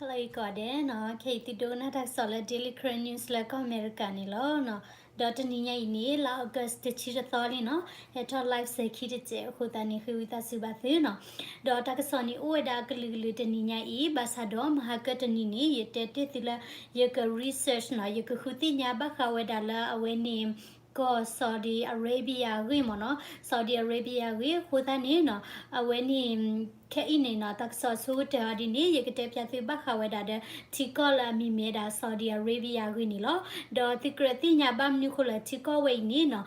Hello ကိးဂၤဒဲးနီၤ, ခဲအံၤသုဒိကနၣ်တၢ်ကစီၣ်လၢ Daily Karen News လၢကီၢ်အမဲရကၤန့ၣ်လီၤ. ဒီးတနံၤညါအံၤန့ၣ် လါ August တဆံတသီလံနီၤ, ဟဲထီၣ် live စဲၤခံတစဲးအဃိသတးန့ၣ် ဃ့ဝံသးစူၤဘၣ်သုနီၤ. ဒီးတၢ်ကစီၣ်န့ၣ်အိၣ်ဝဲဒၣ်အကလုာ်ကလုာ်တနံၤညါအံၤ, ဘၣ်ဆၣ်ဒီးမဟါကတနံၤန့ၣ် ယတဲတ့ၢ်သုလၢ ယက research နီၤ, ယကဃုသ့ၣ်ညါဘၣ်ဃးဝဲဒၣ်လၢအဝဲန့ၣ် ကီၢ် Saudi Arabia အဂ့ၢ်မ့ၢ်နီၤ, Saudi Arabia အဂ့ၢ်အဃိသတးန့ၣ်နီၤ, အဝဲန့ၣ် ခဲအံၤန့ၣ်နီၤ တၢ်ကစီၣ်ဆိကတၢၢ်အီၤဒ်န့ၣ် ယကတဲဖျါသုဘၣ်ဃးဝဲဒၣ်ဒီး ထံကီၢ်လၢအမံၤမ့ၢ်ဝဲဒၣ် Saudi Arabia အဂ့ၢ်န့ၣ်လီၤ. ဒီးသုကြၢးသ့ၣ်ညါဘၣ်မနုၤဃိလၢထံကီၢ်ဝဲအံၤန့ၣ်နီၤ,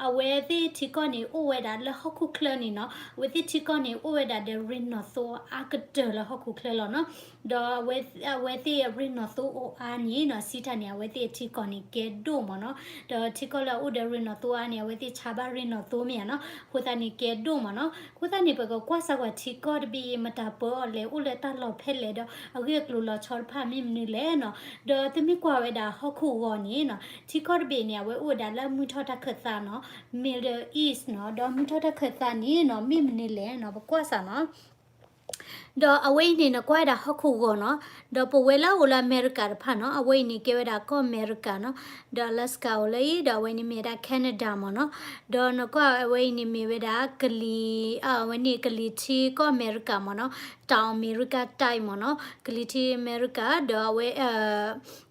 အဝဲသ့ၣ်ထံကီၢ်န့ၣ်အိၣ်ဝဲဒၣ်လၢဟီၣ်ခိၣ်ချၢန့ၣ်နီၤ, အဝဲသ့ၣ်ထံကီၢ်န့ၣ်အိၣ်ဝဲဒၣ်ဒီးရ့ၣ်နီၣ်သိအါကတၢၢ်လၢဟီၣ်ခိၣ်ချၢလီၤနီၤ. ဒီးအဝဲသ့ၣ်ရ့ၣ်နီၣ်သိအိၣ်အါန့ၣ်နီၤ, စံးတၢ်န့ၣ် အဝဲသ့ၣ်ထံကီၢ်န့ၣ်ကဲဒိၣ်မ့ၢ်နီၤ. ဒီးထံကီၢ်လၢအအိၣ်ဒီးရ့ၣ်နီၣ်သိအါန့ၣ် အဝဲသ့ၣ်ဆါဘၣ်ရ့ၣ်နီၣ်သိမ့ၢ်ဧါနီၤ, အဃိသတးန့ၣ်ကဲဒိၣ်မ့ၢ်နီၤ. အဃိသတးန့ၣ် ပကကွၢ်စၢၤကွၢ်ထံကီၢ်တဘ့ၣ် မတၤပၢအီၤလဲၣ်, အိၣ်လၢတၢ်လီၢ်ဖဲလဲၣ်ဒီး အဂ့ၢ်အကျိၤလီၤဆီတဖၣ်မ့ၢ်မနုၤလဲၣ်နီၤ. ဒီးသုမ့ၢ်ကွၢ်ဝဲဒၣ်ဟီၣ်ခိၣ်ဂီၤန့ၣ်နီၤ, ထံကီၢ်တဘ့ၣ်န့ၣ် အဝဲအိၣ်ဝဲဒၣ်လၢမုၢ်ထီၣ်တၢ်ခၢၣ်သးနီၤ, Middle East နီၤ, ဒီးမုၢ်ထီၣ်တၢ်ခၢၣ်သးန့ၣ်နီၤ မ့ၢ်မနုၤလဲၣ်နီၤ ပကွၢ်စၢၤနီၤ. ဒီးအဝဲအံၤန့ၣ် နကွၢ်ဝဲဒၣ်ဟီၣ်ခိၣ်ဂီၤနီၤ, ဒီးပဝဲလၢအအိၣ်လၢအမဲရကၤတဖၣ်နီၤ, အဝဲအံၤန့ၣ်ကဲဝဲဒၣ်ကီၢ်အမဲရကၤနီၤ, ဒီး Alaska အိၣ်လၢအံၤ, ဒီးအဝဲန့ၣ်မ့ၢ်ဝဲဒၣ် Canada မ့ၢ်နီၤ. ဒီးနကွၢ်အဝဲအံၤန့ၣ်မ့ၢ်ဝဲဒၣ်ကလံၤ, အဝဲန့ၣ်ကလံၤထံကီၢ်အမဲရကၤမ့ၢ်နီၤ, တောင်အမေရိကတိုက် မ့ၢ်နီၤ, ကလံၤထံအမဲရကၤ, ဒီးအဝဲ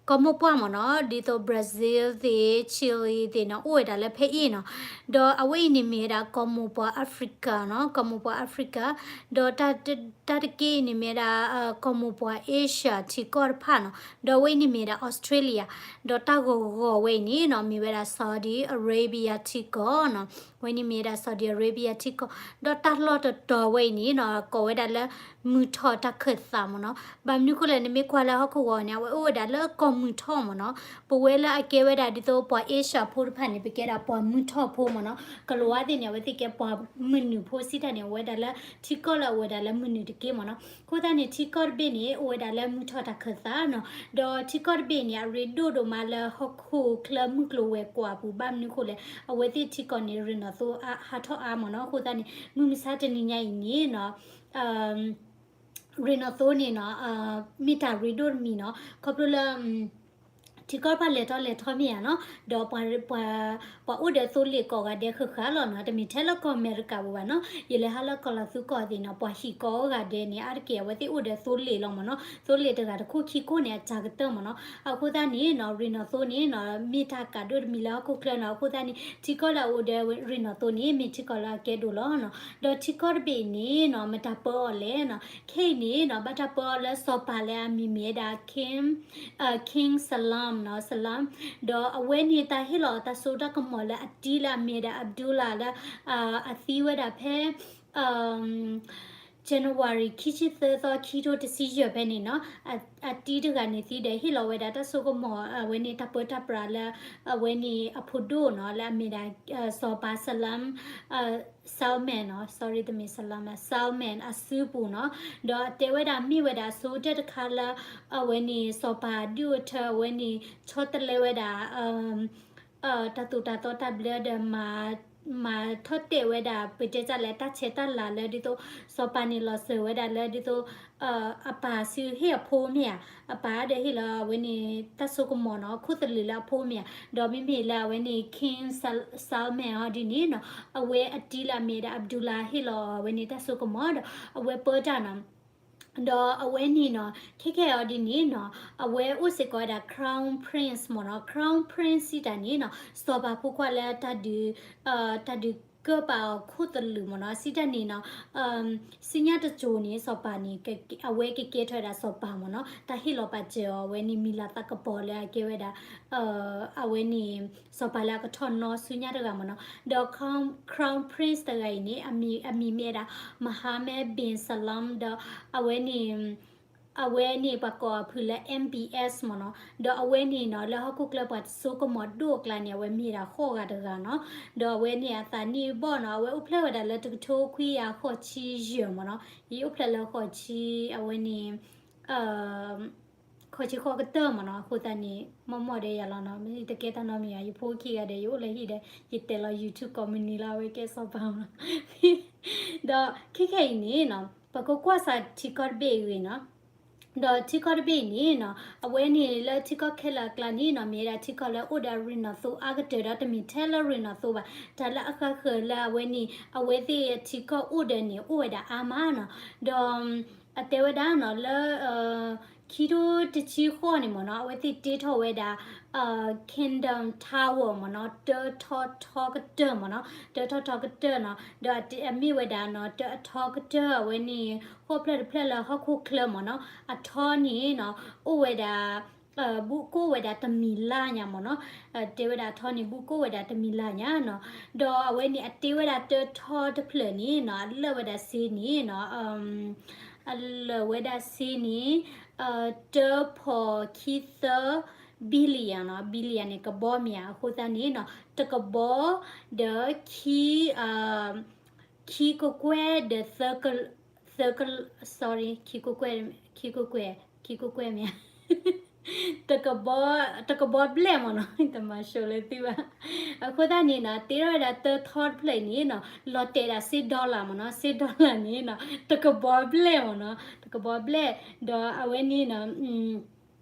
ကီၢ်မိၢ်ပှၢ်မ့ၢ်နီၤ, ဒ်သိး Brazil သ့ၣ် Chile သ့ၣ်နီၤ အိၣ်ဝဲဒၣ်လၢဖဲအံၤနီၤ. ဒီးအဝဲအံၤန့ၣ်မ့ၢ်ဝဲဒၣ်ကီၢ်မိၢ်ပှၢ် Africa နီၤ, ကီၢ်မိၢ်ပှၢ် Africa, ဒီးတၢ်တက့ၢ်အံၤန့ၣ်မ့ၢ်ဝဲဒၣ် ကီၢ်မိၢ်ပှၢ် Asia ထံကီၢ်တဖၣ်နီၤ. ဒီးအဝဲအံၤန့ၣ်မ့ၢ်ဝဲဒၣ် Australia, ဒီးတၢ်ဂီၤဂီၤဝဲအံၤန့ၣ်နီၤ မ့ၢ်ဝဲဒၣ် Saudi Arabia ထံကီၢ်နီၤ. ဝဲန့ၣ်မ့ၢ်ဝဲဒၣ် Saudi Arabia ထံကီၢ်, ဒီးတၢ်လီၢ်တတီၤဝဲအံၤန့ၣ်နီၤ ကိးဝဲဒၣ်လၢ မုၢ်ထီၣ်တၢ်ခၢၣ်သးမ့ၢ်နီၤ. ဘၣ်မနုၤဃိလဲၣ် နမ့ၢ်ကွၢ်လၢဟီၣ်ခိၣ်ဂီၤန့ၣ် အဝဲအိၣ်ဝဲဒၣ်လၢကီၢ်မုၢ်ထီၣ်မ့ၢ်နီၤ. ပဝဲလၢအကဲဝဲဒၣ်ဒ်သိးပှၤ Asia ဖိတဖၣ်န့ၣ် ပကဲဒၣ်ပှၤမုၢ်ထီၣ်ဖိမ့ၢ်နီၤ. ကလၤဝါသ့ၣ်န့ၣ် အဝဲသ့ၣ်ကဲပှၤမုၢ်နုာ်ဖိစံးတၢ်န့ၣ် အိၣ်ဝဲဒၣ်လၢထံကီၢ်လၢအအိၣ်ဝဲဒၣ်လၢမုၢ်နုာ်တက့ၢ်မ့ၢ်နီၤ. အဃိသတးန့ၣ် ထံကီၢ်တဘ့ၣ်န့ၣ် အိၣ်ဝဲဒၣ်လၢမုၢ်ထီၣ်တၢ်ခၢၣ်သးနီၤ. ဒီးထံကီၢ်တဘ့ၣ်န့ၣ် အရ့ဒိၣ်ဒိၣ်မးလၢဟီၣ်ခိၣ်ချၢမုၢ်ကျိၤဝဲၤကွာ်အပူၤ ဘၣ်မနုၤဃိလဲၣ် အဝဲသ့ၣ်ထံကီၢ်န့ၣ် ရ့ၣ်နီၣ်သိအါဟးထီၣ်အါမ့ၢ်နီၤ. အဃိသတးန့ၣ် မုၢ်မဆါတနံၤညါအံၤန့ၣ်နီၤ ရ့ၣ်နီၣ်သိန့ၣ်နီၤ မ့ၢ်တၢ်ရ့ဒိၣ်တမံၤနီၤ ခီဖျိလၢ ထံကီၢ်တဖၣ်လဲၤထီၣ်လဲၤထီမ့ၢ်ဧါနီၤ ဒီးပှၤ ပှၤအိၣ်ဒီးသိလ့ၣ်ကိးဂၤဒဲးဃၣ်ဃၣ်လီၤနီၤ. တမ့ၢ်ထဲလၢကီၢ်အမဲရကၤပူၤဘၣ်နီၤ ယလဲၤဟးလၢကီၢ်လီၤသူကီၢ်သ့ၣ်နီၤ ပှၤဟံၣ်ကိးဂၤဒဲးန့ၣ် အါတက့ၢ်အဝဲသ့ၣ်အိၣ်ဒီးသိလ့ၣ်လီၤမ့ၢ်နီၤ. သိလ့ၣ်တဂၤတခိၣ်ခံခိၣ်န့ၣ် အစှၤကတၢၢ်မ့ၢ်နီၤ. အဃိသတးန့ၣ်နီၤ ရ့ၣ်နီၣ်သိန့ၣ်နီၤ မ့ၢ်တၢ်ကးဒိၣ်တမံၤလၢဟီၣ်ခိၣ်ချၢနီၤ. အဃိသတးန့ၣ် ထံကီၢ်လၢအအိၣ်ဒီးရ့ၣ်နီၣ်သိန့ၣ် မ့ၢ်ထံကီၢ်လၢအကဲဒိၣ်လီၤနီၤ. ဒီးထံကီၢ်တဘ့ၣ်န့ၣ်နီၤ မတၤပၢအီၤလဲၣ်နီၤ. ခဲအံၤန့ၣ်နီၤ ဘၣ်တၢ်ပၢအီၤလၢစီၤပၤလၢအမံၤမ့ၢ်ဝဲဒၣ် King, King Salman နီၤ Salman ဒီးအဝဲန့ၣ်တၢ်ဟ့ၣ်လီၤတၢ်စိတၢ်ကမီၤလၢအတံၤလၢအမ့ၢ်ဝဲဒၣ် Abdullah လၢ အသံဝဲဒၣ်ဖဲ January ခံဆံသၢသီ ခံထိတဆံယဲၢ်ဖဲန့ၣ်နီၤ အတံၤတဂၤန့ၣ်သံဒီး ဟ့ၣ်လီၤဝဲဒၣ်တၢ်စိကမီၤ အဝဲန့ၣ်တၢ်ပၢတၢ်ပြးလၢ အဝဲန့ၣ်အဖိဒိၣ်နီၤ လၢအမ့ၢ်ဒၣ် စီၤပၤ Salam Salman နီၤ sorry တမ့ၢ် Salam Salman အစုပူၤနီၤ. ဒီးအတဲဝဲဒၣ်မ့ၢ်ဝဲဒၣ်အဆိကတၢၢ်တခါလၢ အဝဲန့ၣ်စီၤပၤဒုၣ်အိၣ်ထၢ အဝဲန့ၣ်ဆီတလဲဝဲဒၣ် တၢ်သိၣ်တၢ်သီတၢ်ဘျၢဒီး မၤထီၣ်တဲာ်ဝဲဒၣ် ပတဲတၢ်လဲၣ် တၢ်ဆဲးတၢ်လၤလၢဒ်သိး စီၤပၤန့ၣ်လီၤစၢၤဝဲဒၣ်လၢဒ်သိး အပၢ်စုဟ့ၣ်အဖိမ့ၢ်ဧါ, အပၢ်ဒီးဟ့ၣ်လီၤအဝဲန့ၣ် တၢ်စိကမီၤနီၤ ခိၣ်သလုးလၢအဖိမ့ၢ်ဧါ, ဒီးမ့မ့ၢ်လၢအဝဲန့ၣ် King Sal- Salman အီၤဒ်န့ၣ်နီၤ အဝဲအတံၤလၢအမ့ၢ်ဒၣ် Abdullah ဟ့ၣ်လီၤအဝဲန့ၣ်တၢ်စိကမီၤဒီး အဝဲပၢတၢ်နီၤ ဒီးအဝဲန့ၣ်နီၤ ခဲခဲအံၤဒ်န့ၣ်နီၤ အဝဲအိၣ်စ့ၢ်ကီးဝဲဒၣ် Crown Prince မ့ၢ်နီၤ. Crown Prince စံးတၢ်န့ၣ်နီၤ စီၤပၤဖိခွါလၢတၢ်ဒုး တၢ်ဒုးကၢၢ်ပာ်အီၤခိၣ်သလုးမ့ၢ်နီၤ. စံးတၢ်န့ၣ်နီၤ ဆူညါတစိၤန့ၣ် စီၤပၤန့ၣ် အဝဲကကဲထီၣ်ဝဲဒၣ်စီၤပၤမ့ၢ်နီၤ. တၢ်ဟ့ၣ်လီၤပာ်စၢၤအီၤ အဝဲန့ၣ်မံၤလၤသးကပီၤလၢအကဲဝဲဒၣ် အဝဲန့ၣ် စီၤပၤလၢအကထီၣ်နီဆူညါတဂၤမ့ၢ်နီၤ. ဒီး Crown Prince တဂၤအံၤန့ၣ် အမံၤမ့ၢ်ဝဲဒၣ် Mohammed bin Salman ဒီးအဝဲန့ၣ် အဝဲန့ၣ်ပှၤကိးအဖုၣ်လၢ M B S မ့ၢ်နီၤ. ဒီးအဝဲန့ၣ်နီၤ လၢဟီၣ်ခိၣ်ချၢပှၤစိကမီၤဒိၣ်အကျါန့ၣ် အဝဲမ့ၢ်ဒၣ်ဃိးဂၤတဂၤနီၤ. ဒီးအဝဲန့ၣ်အသးနံၣ်ဘီၣ်နီၤ အဝဲအိၣ်ဖျဲၣ်ဝဲဒၣ်လၢတကထိခွံကယၤဃိးဆံယဲၢ်မ့ၢ်နီၤ. ယအိၣ်ဖျဲၣ်လၢဃိးဆံ အဝဲန့ၣ် ဃိးဆံဃိးကတၢၢ်မ့ၢ်နီၤ. အဃိသတးန့ၣ် မီၢ်မီၢ်ဒီးယၤလီၤနီၤ. မ့ၢ်တကဲတၢ်နီတမံၤဘၣ် ယဖိခံဂၤဒီး ယအိၣ်လၢဟံၣ်ဒီး ယတဲလီၤ YouTube ကိးမုၢ်နံၤလီၤ အဝဲကဲစီၤပၤမ့ၢ်နီၤ. ဒီးခဲခဲအံၤန့ၣ်နီၤ ပကကွၢ်စးထံကီၢ်တဘ့ၣ်အဂ့ၢ်နီၤ. ဒီးထံကီၢ်တဘ့ၣ်အံၤန့ၣ်နီၤ အဝဲန့ၣ်လၢထံကီၢ်ခဲလၢာ်အကျါန့ၣ်နီၤ မ့ၢ်ဝဲဒၣ်ထံကီၢ်လၢအိၣ်ဒီးရ့ၣ်နီၣ်သိအါကတၢၢ်ဒီးတမ့ၢ်ထဲလၢရ့ၣ်နီၣ်သိဘၣ်. တၢ်လၢအဃၣ်ဃၢၤလၢအဝဲန့ၣ် အဝဲသ့ၣ်အထံကီၢ်အိၣ်ဒီးန့ၣ် အိၣ်ဝဲဒၣ်အါမးနီၤ. ဒီး အတဲဝဲဒၣ်နီၤ လၢ ခံထိတဆံဃိးန့ၣ်မ့ၢ်နီၤ အဝဲသ့ၣ်တ့ထီၣ်ဝဲဒၣ် Kingdom Tower မ့ၢ်နီၤ တၢထီထီကတၢၢ်မ့ၢ်နီၤ တၢထီထီကတၢၢ်နီၤ ဒီးအမ့ၢ်ဝဲဒၣ်နီၤ တၢအထီကတၢၢ်အဝဲန့ၣ် ဃိးဖျၢၣ်တဖျၢၣ်လၢဟီၣ်ခိၣ်ချၢမ့ၢ်နီၤ အထီန့ၣ်နီၤ အိၣ်ဝဲဒၣ် ဘူးကအိၣ်ဝဲဒၣ်တမံၤလါညါမ့ၢ်နီၤ တဲဝဲဒၣ်အထီန့ၣ် ဘူးကအိၣ်ဝဲဒၣ်တမံၤလါညါနီၤ ဒီးအဝဲန့ၣ်အတ့ဝဲဒၣ်တၢထီတဖျၢၣ်န့ၣ်နီၤ အလၢာ်ဝဲဒၣ်စ့န့ၣ်နီၤ အလၢာ်ဝဲဒၣ်စ့န့ၣ် တၢဖီၣ်ခံသၢ billion နီၤ billion န့ၣ် ကဘီမ့ၢ်ဧါ အဃိသတးန့ၣ်နီၤ တကဘီ ဒီးခံ ခံကကွဲၢ်ဒီးသၢက သၢက sorry ခံကကွဲၢ် ခံကကွဲၢ် ခံကကွဲၢ်မ့ၢ်ဧါ တကဘီ တကဘီဘျဲၣ်မ့ၢ်နီၤ တမၤဆိလၢသုဘၣ် အဃိသတးန့ၣ်နီၤ တ့ထီၣ်ဝဲဒၣ်တၢထီတဖျၢၣ်အံၤန့ၣ်နီၤ လီၤတဲာ်ဒၣ်စ့ dollar မ့ၢ်နီၤ စ့ dollar န့ၣ်နီၤ တကဘီဘျဲၣ်မ့ၢ်နီၤ တကဘီဘျဲၣ် ဒီးအဝဲန့ၣ်နီၤ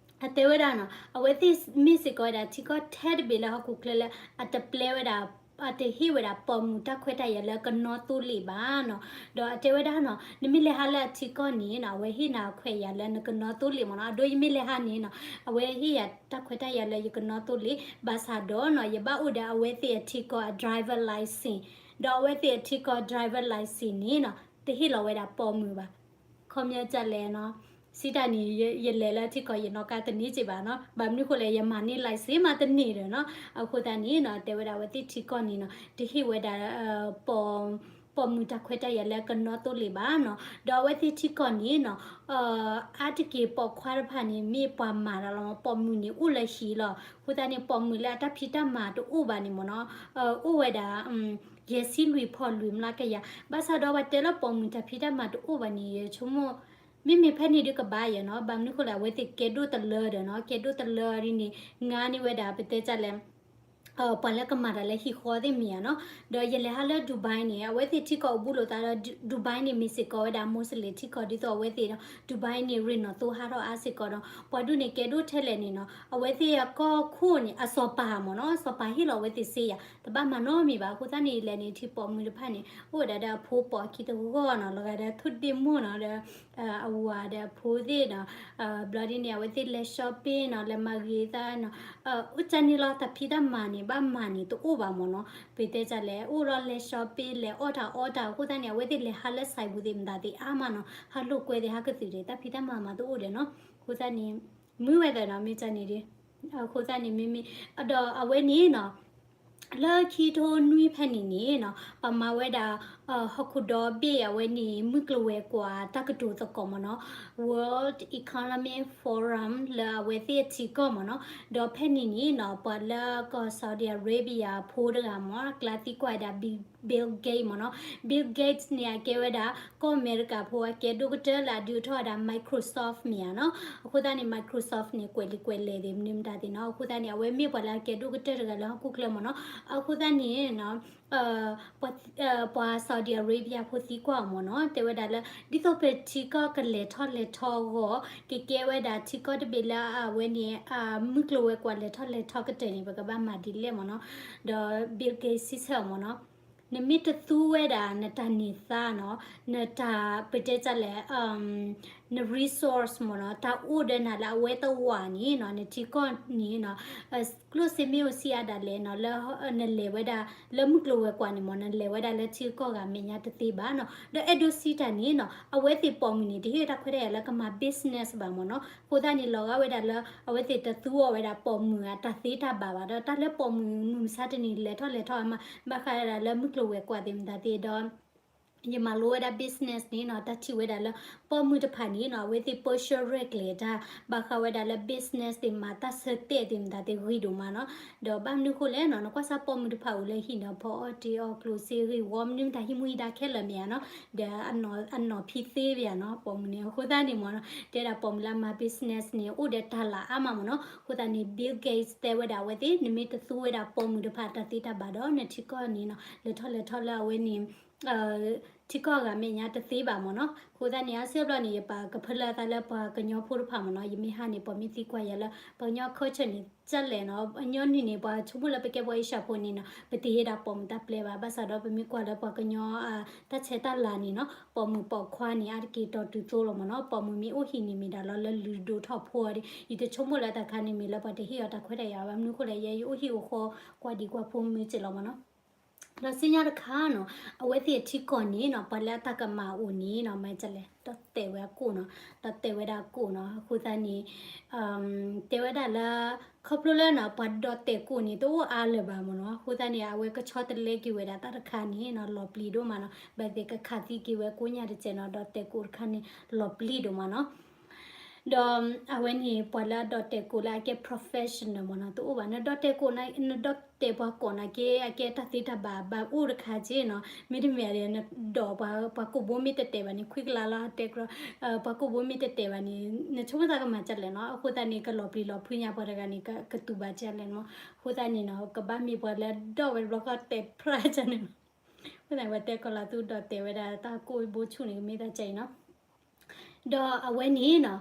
အတဲဝဲဒၣ်နီၤ အဝဲသ့ၣ်မ့ၢ်စ့ၢ်ကီးဝဲဒၣ်ထံကီၢ်ထဲတဘ့ၣ်လၢဟီၣ်ခိၣ်ချၢလၢ အတပျဲဝဲဒၣ် အတဟ့ၣ်ဝဲဒၣ်ပိာ်မုၣ်တၢ်ခွဲးတၢ်ယာ်လၢကနီသိလ့ၣ်ဘၣ်နီၤ ဒီးအတဲဝဲဒၣ်နီၤ နမ့ၢ်လဲၤဟးလၢအထံကီၢ်န့ၣ်နီၤ အဝဲဟ့ၣ်နၤခွဲးယာ်လၢနကနီသိလ့ၣ်မ့ၢ်နီၤ အဒိယမ့ၢ်လဲၤဟးန့ၣ်နီၤ အဝဲဟ့ၣ်ယၤတၢ်ခွဲးတၢ်ယာ်လၢယကနီသိလ့ၣ် ဘၣ်ဆၣ်ဒီးနီၤ ယဘၣ်အိၣ်ဒီးအဝဲသ့ၣ်အထံကီၢ်အ driver license ဒီးအဝဲသ့ၣ်အထံကီၢ် driver license န့ၣ်နီၤ တဟ့ၣ်လီၤဝဲဒၣ်ပိာ်မုၣ်ဘၣ် ခီပညီဒ်လဲၣ်နီၤ စံးတၢ်န့ၣ် ယလဲၤလၢထံကီၢ်ယနီၣ်ကါတန့ၢ်က့ဘၣ်နီၤ ဘၣ်မနုၤဃိလဲၣ် ယမၤန့ၢ် license မးတန့ၢ်ဒီးနီၤ အဃိသတးန့ၣ်နီၤ တဲဝဲဒၣ်အဝဲသ့ၣ်ထံကီၢ်န့ၣ်နီၤ တဟ့ၣ်ဝဲဒၣ် ပိာ်မုၣ်တၢ်ခွဲးတၢ်ယာ်လၢကနီသိလ့ၣ်ဘၣ်နီၤ ဒီးအဝဲသ့ၣ်ထံကီၢ်န့ၣ်နီၤ အါတက့ၢ်ပိာ်ခွါတဖၣ်န့ၣ် မ့ၢ်ပှၤမၤတၢ်လီၤ ပိာ်မုၣ်န့ၣ်အိၣ်လၢဟံၣ်လီၤ အဃိသတးန့ၣ် ပိာ်မုၣ်လၢအတၢ်ဖံးတၢ်မၤတအိၣ်ဘၣ်န့ၣ်မ့ၢ်နီၤ အိၣ်ဝဲဒၣ် ယဲၢ်ဆံလွံၢ်ဖီၣ်လွံၢ်မျးကယၤ ဘၣ်ဆၣ်ဒီးပှၤတဲလၢပိာ်မုၣ်တၢ်ဖံးတၢ်မၤတအိၣ်ဘၣ်န့ၣ် ယဆိကမိၣ် မ့မ့ၢ်ဖဲန့ၣ်ဒုကဘၣ်ယဲနီၤ ဘၣ်မနုၤဃိလဲၣ် အဝဲသ့ၣ်ကဲဒိၣ်တလၢဒီးနီၤ ကဲဒိၣ်တလၢဒ်န့ၣ် ငါန့ၢ်ဝဲဒၣ်ပတဲတၢ်လဲၣ် ပှၤလၢကမၤတၢ်လၢဟံၣ်ဃီသ့ၣ်မ့ၢ်ဧါနီၤ ဒီးယလဲၤဟးလၢ Dubai န့ၣ် အဝဲသ့ၣ်ထံကီၢ်အိၣ်ဘူးလိာ်သးဒီး Dubai န့ၣ် မ့ၢ်စ့ၢ်ကီးဝဲဒၣ် Muslim ထံကီၢ်ဒ်သိးအဝဲသ့ၣ်ဒီး Dubai န့ၣ် ရ့ၣ်နီၣ်သိဟးထီၣ်အါစ့ၢ်ကီးဒီး ပှၤဒိၣ်န့ၣ်ကဲဒိၣ်ထဲလဲၣ်န့ၣ်နီၤ အဝဲသ့ၣ်အကီၢ်ခိၣ်န့ၣ် အစီၤပၤမ့ၢ်နီၤ စီၤပၤဟ့ၣ်လီၤအဝဲသ့ၣ်စ့ယၤ တဘၣ်မၤနီတမံၤဘၣ် အဃိသတးန့ၣ် လဲၤန့ၣ် ထံၣ်ပိာ်မုၣ်တဖၣ်န့ၣ် အိၣ်ဝဲဒၣ်ဒီးအဖိပိာ်ခံတဂီၢ်နီၤ လီၤဂာ်ဒီးထိၣ်ဒ့ၣ်မိၢ်နီၤ ဒီး အဝၤဒီးအဖိသ့ၣ်နီၤ ဘျီဒ်န့ၣ် အဝဲသ့ၣ်လဲၤ shopping နီၤ လဲၤမၤဂ့ၤသးနီၤ အိၣ်ကၢန့ၣ်လီၤ တၢ်ဖံးတၢ်မၤန့ၣ် ဘၣ်မၤန့ၣ်တအိၣ်ဘၣ်မ့ၢ်နီၤ ပတဲတၢ်လဲၣ် အိၣ်လီၤလဲၤ shopping လဲၤအီၣ်တၢ်အီတၢ် အဃိသတးန့ၣ် အဝဲသ့ၣ်လဲၤဟးလၢ စံးပူၤ သ့ၣ်မတၤသ့ၣ်အါမးနီၤ ဟးလိာ်ကွဲသ့ၣ် ဟးကသုၣ်သ့ၣ် တၢ်ဖံးတၢ်မၤမၤတအိၣ်ဒီးနီၤ အဃိသတးန့ၣ် မုာ်ဝဲသးနီၤ မ့ၢ်ကၢန့ၣ်ဒ် အဃိသတးန့ၣ် မ့မ့ၢ် ဒီးအဝဲန့ၣ်နီၤ လၢခံထိနွံဖဲန့ၣ်န့ၣ်နီၤ ပှၤမၤဝဲဒၣ် ဟီၣ်ခိၣ်ဒီဘ့ၣ်အဝဲန့ၣ် မုၢ်ကျိၤဝဲၤကွာ်တၢ်ကတိၤသကိးမ့ၢ်နီၤ World Economic Forum လၢအဝဲသ့ၣ်အထံကီၢ်မ့ၢ်နီၤ ဒီးဖဲန့ၣ်န့ၣ်နီၤ ပှၤလၢကီၢ် Saudi Arabia ဖိတဂၤမ့ၢ် ကျါသံကွၢ်ဝဲဒၣ် Bill Gates မ့ၢ်နီၤ Bill Gates န့ၣ် အကဲဝဲဒၣ် ကီၢ်အမဲရကၤဖိအကဲဒိၣ်ကတၢၢ်လၢအဒုးအိၣ်ထီၣ်ဝဲဒၣ် Microsoft မ့ၢ်ဧါနီၤ အဃိသတးန့ၣ် Microsoft န့ၣ် ကွဲးလံာ်ကွဲးလဲၢ်သ့ၣ် မနုၤမတၤသ့ၣ်နီၤ အဃိသတးန့ၣ် အဝဲမ့ၢ်ပှၤလၢအကဲဒိၣ်ကတၢၢ်တဂၤလၢဟီၣ်ခိၣ်ချၢမ့ၢ်နီၤ အဃိသတးန့ၣ်နီၤ ပှၤ Saudi Arabia ဖိသံကွၢ်အီၤမ့ၢ်နီၤ တဲဝဲဒၣ်လၢ ဒ်သိးပထံကီၢ်ကလဲၤထီၣ်လဲၤထီအဂီၢ် ကကဲဝဲဒၣ်ထံကီၢ်တဘ့ၣ်လၢအဝဲန့ၣ် မုၢ်ကျိၤဝဲၤကွာ်လဲၤထီၣ်လဲၤထီကတၢၢ်န့ၣ် ပကဘၣ်မၤဒ်လဲၣ်မ့ၢ်နီၤ ဒီး Bill Gates စံးဆၢအီၤမ့ၢ်နီၤ နမ့ၢ်တသူဝဲဒၣ်နတၢ်န့ၢ်သါနီၤ နတၢ်ပတဲတၢ်လဲၣ် န resource မ့ၢ်နီၤ တၢ်အိၣ်ဒီးနၤလၢအဝဲသဝီန့ၣ်နီၤ နထံကီၢ်န့ၣ်နီၤ ကျိၣ်စ့မ့ၢ်အိၣ်ဆံးအါဒၣ်လဲာ်နီၤ လၢနလဲၤဝဲဒၣ်လၢမုၢ်ကျိၤဝဲၤကွာ်န့ၣ်မ့ၢ် နလဲၤဝဲဒၣ်လၢထံကီၢ်ဂၤမဲာ်ညါတသ့ဘၣ်နီၤ ဒီးအဲၣ်ဒိးစံးတၢ်န့ၣ်နီၤ အဝဲသ့ၣ်ပိာ်မုၣ်န့ၣ် တဟ့ၣ်တၢ်ခွဲးတၢ်ယာ်လၢကမၤ business ဘၣ်မ့ၢ်နီၤ အဃိသတးန့ၣ် လီၤဂာ်ဝဲဒၣ်လၢ အဝဲသ့ၣ်တသူအီၤဝဲဒၣ်ပိာ်မုၣ်အတၢ်သ့တၢ်ဘၣ်ဘၣ်ဒီး တၢ်လၢပိာ်မုၣ်မုၢ်မဆါတနံၤလဲၤထီၣ်လဲၤထီအါမး ဘၣ်ဃးဝဲဒၣ်လၢမုၢ်ကျိၤဝဲၤကွာ်သ့ၣ်မတၤသ့ၣ်ဒီး ယမၤလိဝဲဒၣ် business န့ၣ်နီၤ တၢ်ထံၣ်ဝဲဒၣ်လၢ ပိာ်မုၣ်တဖၣ်န့ၣ်နီၤ အဝဲသ့ၣ်ပၢဆှၢရဲၣ်ကျဲၤတၢ် ဘၣ်ဃးဝဲဒၣ်လၢ business သ့ၣ်မၤတၢ်ဆၢတဲာ်သ့ၣ်မတၤသ့ၣ်ဂ့ၤဒိၣ်မးနီၤ ဒီးဘၣ်မနုၤဃိလဲၣ်နီၤ နကွၢ်စၢ်ပိာ်မုၣ်တဖၣ်အိၣ်လၢဟံၣ်နီၤ ဖီအီၣ်တ့အီၣ်ကျိၣ်စ့ဂ့ၢ်ဝီ မနုၤမတၤဟံးမူဟံးဒါခဲလၢာ်မ့ၢ်ဧါနီၤ ဒီးအနီၢ်ဖံးသ့ဘၣ်နီၤ ပိာ်မုၣ်န့ၣ် အဃိသတးန့ၣ်မ့ၢ်နီၤ တဲဒၣ်ပိာ်မုၣ်လၢအမၤ business န့ၣ် အိၣ်ဒီးတၢ်လၤအါမးမ့ၢ်နီၤ အဃိသတးန့ၣ် Bill Gates တဲဝဲဒၣ်အဝဲသ့ၣ် နမ့ၢ်တသူဝဲဒၣ်ပိာ်မုၣ်တဖၣ်တၢ်သ့တၢ်ဘၣ်ဒီး နထံကီၢ်န့ၣ်နီၤ လဲၤထီၣ်လဲၤထီလၢအဝဲန့ၣ် ထံကီၢ်ဂၤမဲာ်ညါတသ့ဘၣ်မ့ၢ်နီၤ. အဃိသတးန့ၣ် အါစုအါဘျီန့ၣ် ယပာ်ကဖၢလၢအသးလၢပှၤကညီဖိတဖၣ်မ့ၢ်နီၤ. ယမ့ၢ်ဟါန့ၣ် ပှၤမ့ၢ်သံကွၢ်ယၤလၢ ပှၤကညီ culture န့ၣ် ကလဲၣ်နီၤ. အညီနုၢ်န့ၣ် ပှၤဆိကမိၣ်လၢပကဲပှၤအ့ရှၢၣ်ဖိန့ၣ်နီၤ ပတဟ့ၣ်ဒၣ်ပိာ်မုၣ်တၢ်ပျဲဘၣ်. ဘၣ်ဆၣ်ဒီးပမ့ၢ်ကွၢ်လၢပှၤကညီ တၢ်ဆဲးတၢ်လၤန့ၣ်နီၤ ပိာ်မုၣ်ပိာ်ခွါန့ၣ် အါတက့ၢ်တီၢ်တုၤသိလီၤမ့ၢ်နီၤ. ပိာ်မုၣ်မ့ၢ်အိၣ်ဟံၣ်န့ၣ်မ့ၢ်ဒၣ်လီၤလၢလုၢ်ဒိၣ်ထီၣ်ဖိအီၤဒီး ယတဆိကမိၣ်လၢတၢ်ခါန့ၣ်မ့ၢ်လၢပှၤတဟ့ၣ်အီၤတၢ်ခွဲးတၢ်ယာ်ဘၣ်. မနုၤအဃိလဲၣ် ယဲယအိၣ်ဟံၣ်အိၣ်ဃီကွၢ်ဒံးကွၢ်ဖိမုၢ်စ့ၢ်လီၤမ့ၢ်နီၤ. ဒီးဆူညါတခါနီၤ အဝဲသ့ၣ်အထံကီၢ်န့ၣ်နီၤ ပှၤလၢအတၢ်ကမၣ်အိၣ်န့ၣ်နီၤ မၤဒ်လဲၣ် ဒီၣ်တဲာ်ဝဲအကိၣ်နီၤ, ဒီၣ်တဲာ်ဝဲဒၣ်အကိၣ်နီၤ. အဃိသတးန့ၣ် တဲဝဲဒၣ်လၢ ခီဖျိလၢနီၤ ပှၤဒီၣ်တဲာ်ကိၣ်န့ၣ် တအိၣ်အါလၢၤဘၣ်မ့ၢ်နီၤ. အဃိသတးန့ၣ် အဝဲကဆီတလဲက့ၤဝဲဒၣ်တၢ်တခါန့ၣ်နီၤ လီၤပျံၤဒိၣ်မးနီၤ. ဘၣ်သ့ၣ်ကခးသံက့ၤဝဲကိညၢ်တစဲးနီၤ ဒီၣ်တဲာ်ကိၣ်တခါန့ၣ် လီၤပျံၤဒိၣ်မးနီၤ. ဒီးအဝဲန့ၣ် ပှၤလၢအဒီၣ်တဲာ်ကိၣ်လၢအကဲ professional မ့ၢ်နီၤ တအိၣ်ဘၣ်. နဒီၣ်တဲာ်ကိၣ် နဒီၣ်တဲာ်ပှၤကိးနၤက့ အကဲတၢ်သ့တၢ်ဘၣ်ဘၣ်အိၣ်တခါက့နီၤ. မ့တမ့ၢ်ဒီး နဒီးပှၤ ပှၤကိာ်ဘိမ့ၢ်တတဲာ်ဘၣ်န့ၣ် ခွံကလးလီၤ တဲကြၢး ပှၤကိာ်ဘိမ့ၢ်တတဲာ်ဘၣ်န့ၣ် နဆိကမိၣ်သးကမၤဒ်လဲၣ်နီၤ. အဃိသတးန့ၣ် ကလီၤပျံၤလီၤဖုးညါပှၤတဂၤန့ၣ် ကတူၢ်ဘၣ်ဒ်လဲၣ်မ့ၢ်. အဃိသတးန့ၣ်နီၤ ကဘၣ်မ့ၢ်ပှၤလၢဒီၣ်ဝဲတဘျီဃီတဲာ်ဖြးဒ်န့ၣ်မ့ၢ်. အဃိသတးန့ၣ် ပှၤတဲကီၤလၤသူဒီၣ်တဲာ်ဝဲဒၣ်တၢ်ကိၣ်ဘိဆူၣ်န့ၣ် ကမ့ၢ်တၢ်ကဲအံၤနီၤ. ဒီးအဝဲန့ၣ်နီၤ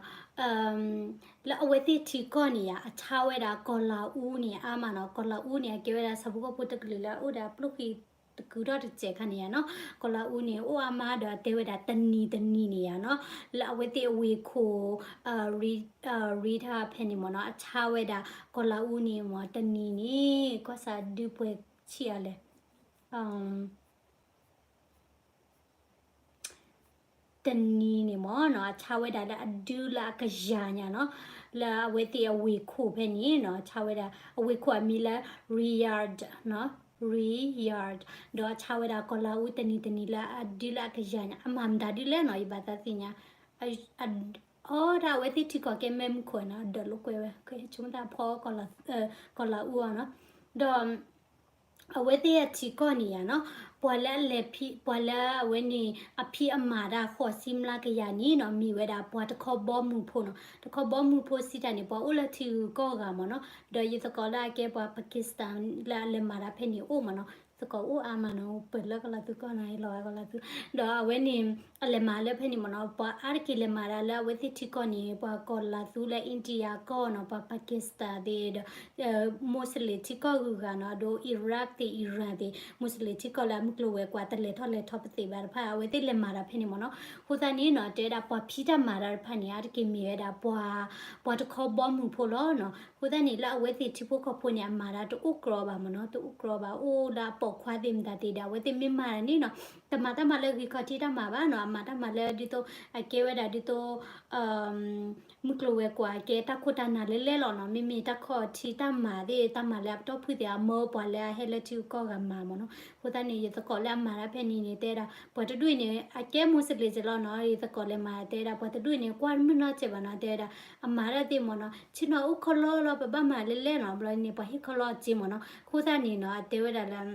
လၢအဝဲသ့ၣ်ထံကီၢ်န့ၣ်ယါ အဆါဝဲဒၣ်ကီၤလၤအူန့ၣ်အါမးနီၤ. ကီၤလၤအူန့ၣ် အကဲဝဲဒၣ်ဆၣ်ဖိကီၢ်ဖိတကလုာ်လၢအအိၣ်ဒီးပျိၢ်ဃံတကုာ်ထီၣ်တစဲးခါန့ၣ်ယါနီၤ. ကီၤလၤအူန့ၣ် အိၣ်အါမးဒီးအတဲဝဲဒၣ်တနံၤတနံၤန့ၣ်ယါနီၤ လၢအဝဲသ့ၣ်အဝ့ၢ်ခိၣ် ရံ ရံထါဖဲန့ၣ်မ့ၢ်နီၤ အဆါဝဲဒၣ်ကီၤလၤအူန့ၣ်မ့ၢ် တနံၤန့ၣ် ကွၢ်စးဒုးပှဲၤဆံးအါလဲၣ် တနံၤန့ၣ်မ့ၢ်နီၤ အဆါဝဲဒၣ်လၢအဒုလၢအကယၤညါနီၤ, လၢအဝဲသ့ၣ်အဝ့ၢ်ခိၣ်ဖဲန့ၣ်နီၤ အဆါဝဲဒၣ် အဝ့ၢ်ခိၣ်အမံၤလၢ Riyadh နီၤ Riyadh ဒီးအဆါဝဲဒၣ်ကီၤလၤအူတနံၤတနံၤလၢအဒုလၢအကယၤညါ အမၤမတၤဒ်လဲၣ်နီၤ ယဘၣ်သးသ့ၣ်ညါ အီဒၣ်အဝဲသ့ၣ်ထံကီၢ်ကဲမဲးမုၢ်ခိၣ်နီၤ ဒၢးလိာ်ကွဲဝဲ ဆိကမိၣ်တၢ်ဖီကီၤလၤအူအီၤနီၤ, ဒီး အဝဲသ့ၣ်အထံကီၢ်န့ၣ်ယါနီၤ, ပှၤလၢအလဲၤဖံး ပှၤလၢအဝဲန့ၣ် အဖံးအမၤတၢ်ဃိးဆံမျးကယၤန့ၣ်နီၤ မ့ၢ်ဝဲဒၣ်ပှၤတခီဘီမုၢ်ဖိနီၤ, တခီဘီမုၢ်ဖိစံးတၢ်န့ၣ် ပှၤအိၣ်လၢထံဂုၤကီၢ်ဂၤမ့ၢ်နီၤ, ဒီးယသကိးလၢအကဲပှၤ Pakistan လၢအလဲၤမၤတၢ်ဖဲန့ၣ်အိၣ်မ့ၢ်နီၤ, သကိးအိၣ်အါမးနီၤ ပၢၢ်လၢကီၤလၤသူကီၢ်နီၤ လီၤဂာ်ကီၤလၤသူ, ဒီးအဝဲန့ၣ် အလဲၤမၤလၢဖဲန့ၣ်မ့ၢ်နီၤ, ပှၤအါတက့ၢ်လဲၤမၤတၢ်လၢအဝဲသ့ၣ်ထံကီၢ်န့ၣ် ပှၤကီၤလၤသူလၢ India ကီၢ်နီၤ, ပှၤ Pakistan သ့ၣ်ဒီး မူစလ့ၣ်ထံကီၢ်ဂုၤဂၤနီၤ, ဒီး Iraq သ့ၣ် Iran သ့ၣ် မူစလ့ၣ်ထံကီၢ်လၢအမုၢ်ကျိၤဝဲၤကွာ်တလဲၤထီၣ်လဲၤထီပသ့ၣ်ဘၣ်တဖၣ် အဝဲသ့ၣ်လဲၤမၤတၢ်ဖဲန့ၣ်မ့ၢ်နီၤ, အဃိသတးန့ၣ်နီၤ တဲဝဲဒၣ်ပှၤဖံးတၢ်မၤတၢ်တဖၣ်န့ၣ် အါတက့ၢ်မ့ၢ်ဝဲဒၣ်ပှၤ ပှၤတခီဘီမုၢ်ဖိလီၤနီၤ, အဃိသတးန့ၣ် လၢအဝဲသ့ၣ်ထံဖိကီၢ်ဖိန့ၣ် အမၤတၢ်တအိၣ်ကြီဘၣ်မ့ၢ်နီၤ, တအိၣ်ကြီဘၣ် အိၣ်လၢအပိာ်ခွါသ့ၣ်မတၤသ့ၣ်ဒီး အဝဲသ့ၣ်မ့ၢ်မၤတၢ်န့ၣ်နီၤ, တမၤတၢ်မၤလၢဂ့ၤခီၣ်ထံးတၢ်မၤဘၣ်နီၤ, အမၤတၢ်မၤလၢဒ်သိး အကဲဝဲဒၣ်ဒ်သိး မုၢ်ကျိၤဝဲၤကွာ်ကဲတၢ်ခိၣ်တၢ်နၢ်လၢလဲၣ်လီၤနီၤ, မ့မ့ၢ်တၢ်ခီၣ်ထံးတၢ်မၤသ့ၣ် တၢ်မၤလၢအပတီၢ်ဖုၣ်သ့ၣ် အမၢပှၤလၢအဟဲလၢထံဂုၤကီၢ်ဂၤမၤမ့ၢ်နီၤ, အဃိသတးန့ၣ် ယသကိးလၢအမၤတၢ်ဖဲန့ၣ်န့ၣ် တဲဒၣ် ပှၤတဒူၣ်အံၤန့ၣ် အကဲမူစလ့ၣ်က့လီၤနီၤ, ယသကိးလဲၤမၤတဲဒၣ် ပှၤတဒူၣ်အံၤန့ၣ် ကွၢ်မုၢ်နီၢ်ကဲဘၣ်နီၤ, တဲဒၣ် အမၤတၢ်သ့ၣ်မ့ၢ်နီၤ, ဆ့ၣ်နီၤအိၣ်ခီလီလီၤ ပဘၣ်မၤလၢလဲၣ်နီၤ, ဘျီန့ၣ် ပှၤဟ့ၣ်ခီလီအစ့မ့ၢ်နီၤ, အဃိသတးန့ၣ်နီၤ အတဲဝဲဒၣ်လၢ